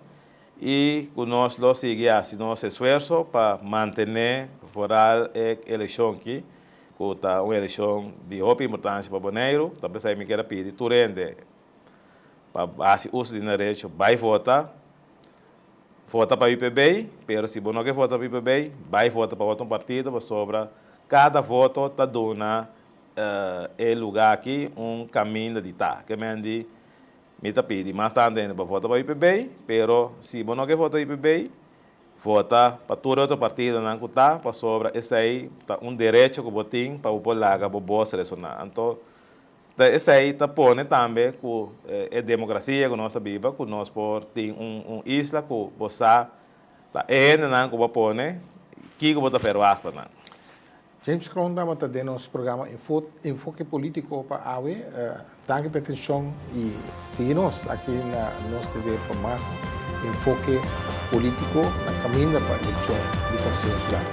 i ku nos lo sigui hasi nos esfuerso pa mantené foral e elekshon aki ku ta un elekshon di hopi importansia pa Boneiru. Ta p'esei mi kier a pidi tur hende pa hasi uso di nan derecho bai vota, vota pa UPB, pero si bo no ke vota pa UPB, bai vota pa otro partido pasobra kada voto ta duna e lugá aki un kaminda di ta. Ke men di mi ta pidi mas tantu hende pa vota pa UPB, pero si bo no ke vota UPB, vota pa tur e otro partidonan ku ta, pasobra esei ta un derecho ku bo tin pa bo por laga bo bos resoná. Anto ta esei ta pone tambe ku e demokrasia ku nos ta biba, ku nos por tin un isla ku bo sa ta e hendenan ku bo a pone, kiko bo ta ferwachta nan. James Kroon tabata den nos programa Enfoke Politico pa awe. Danki pa e atencion y sigui nos aki na Nos TV pa mas Enfoke Politico na caminda pa eleccion di Conseho Insular.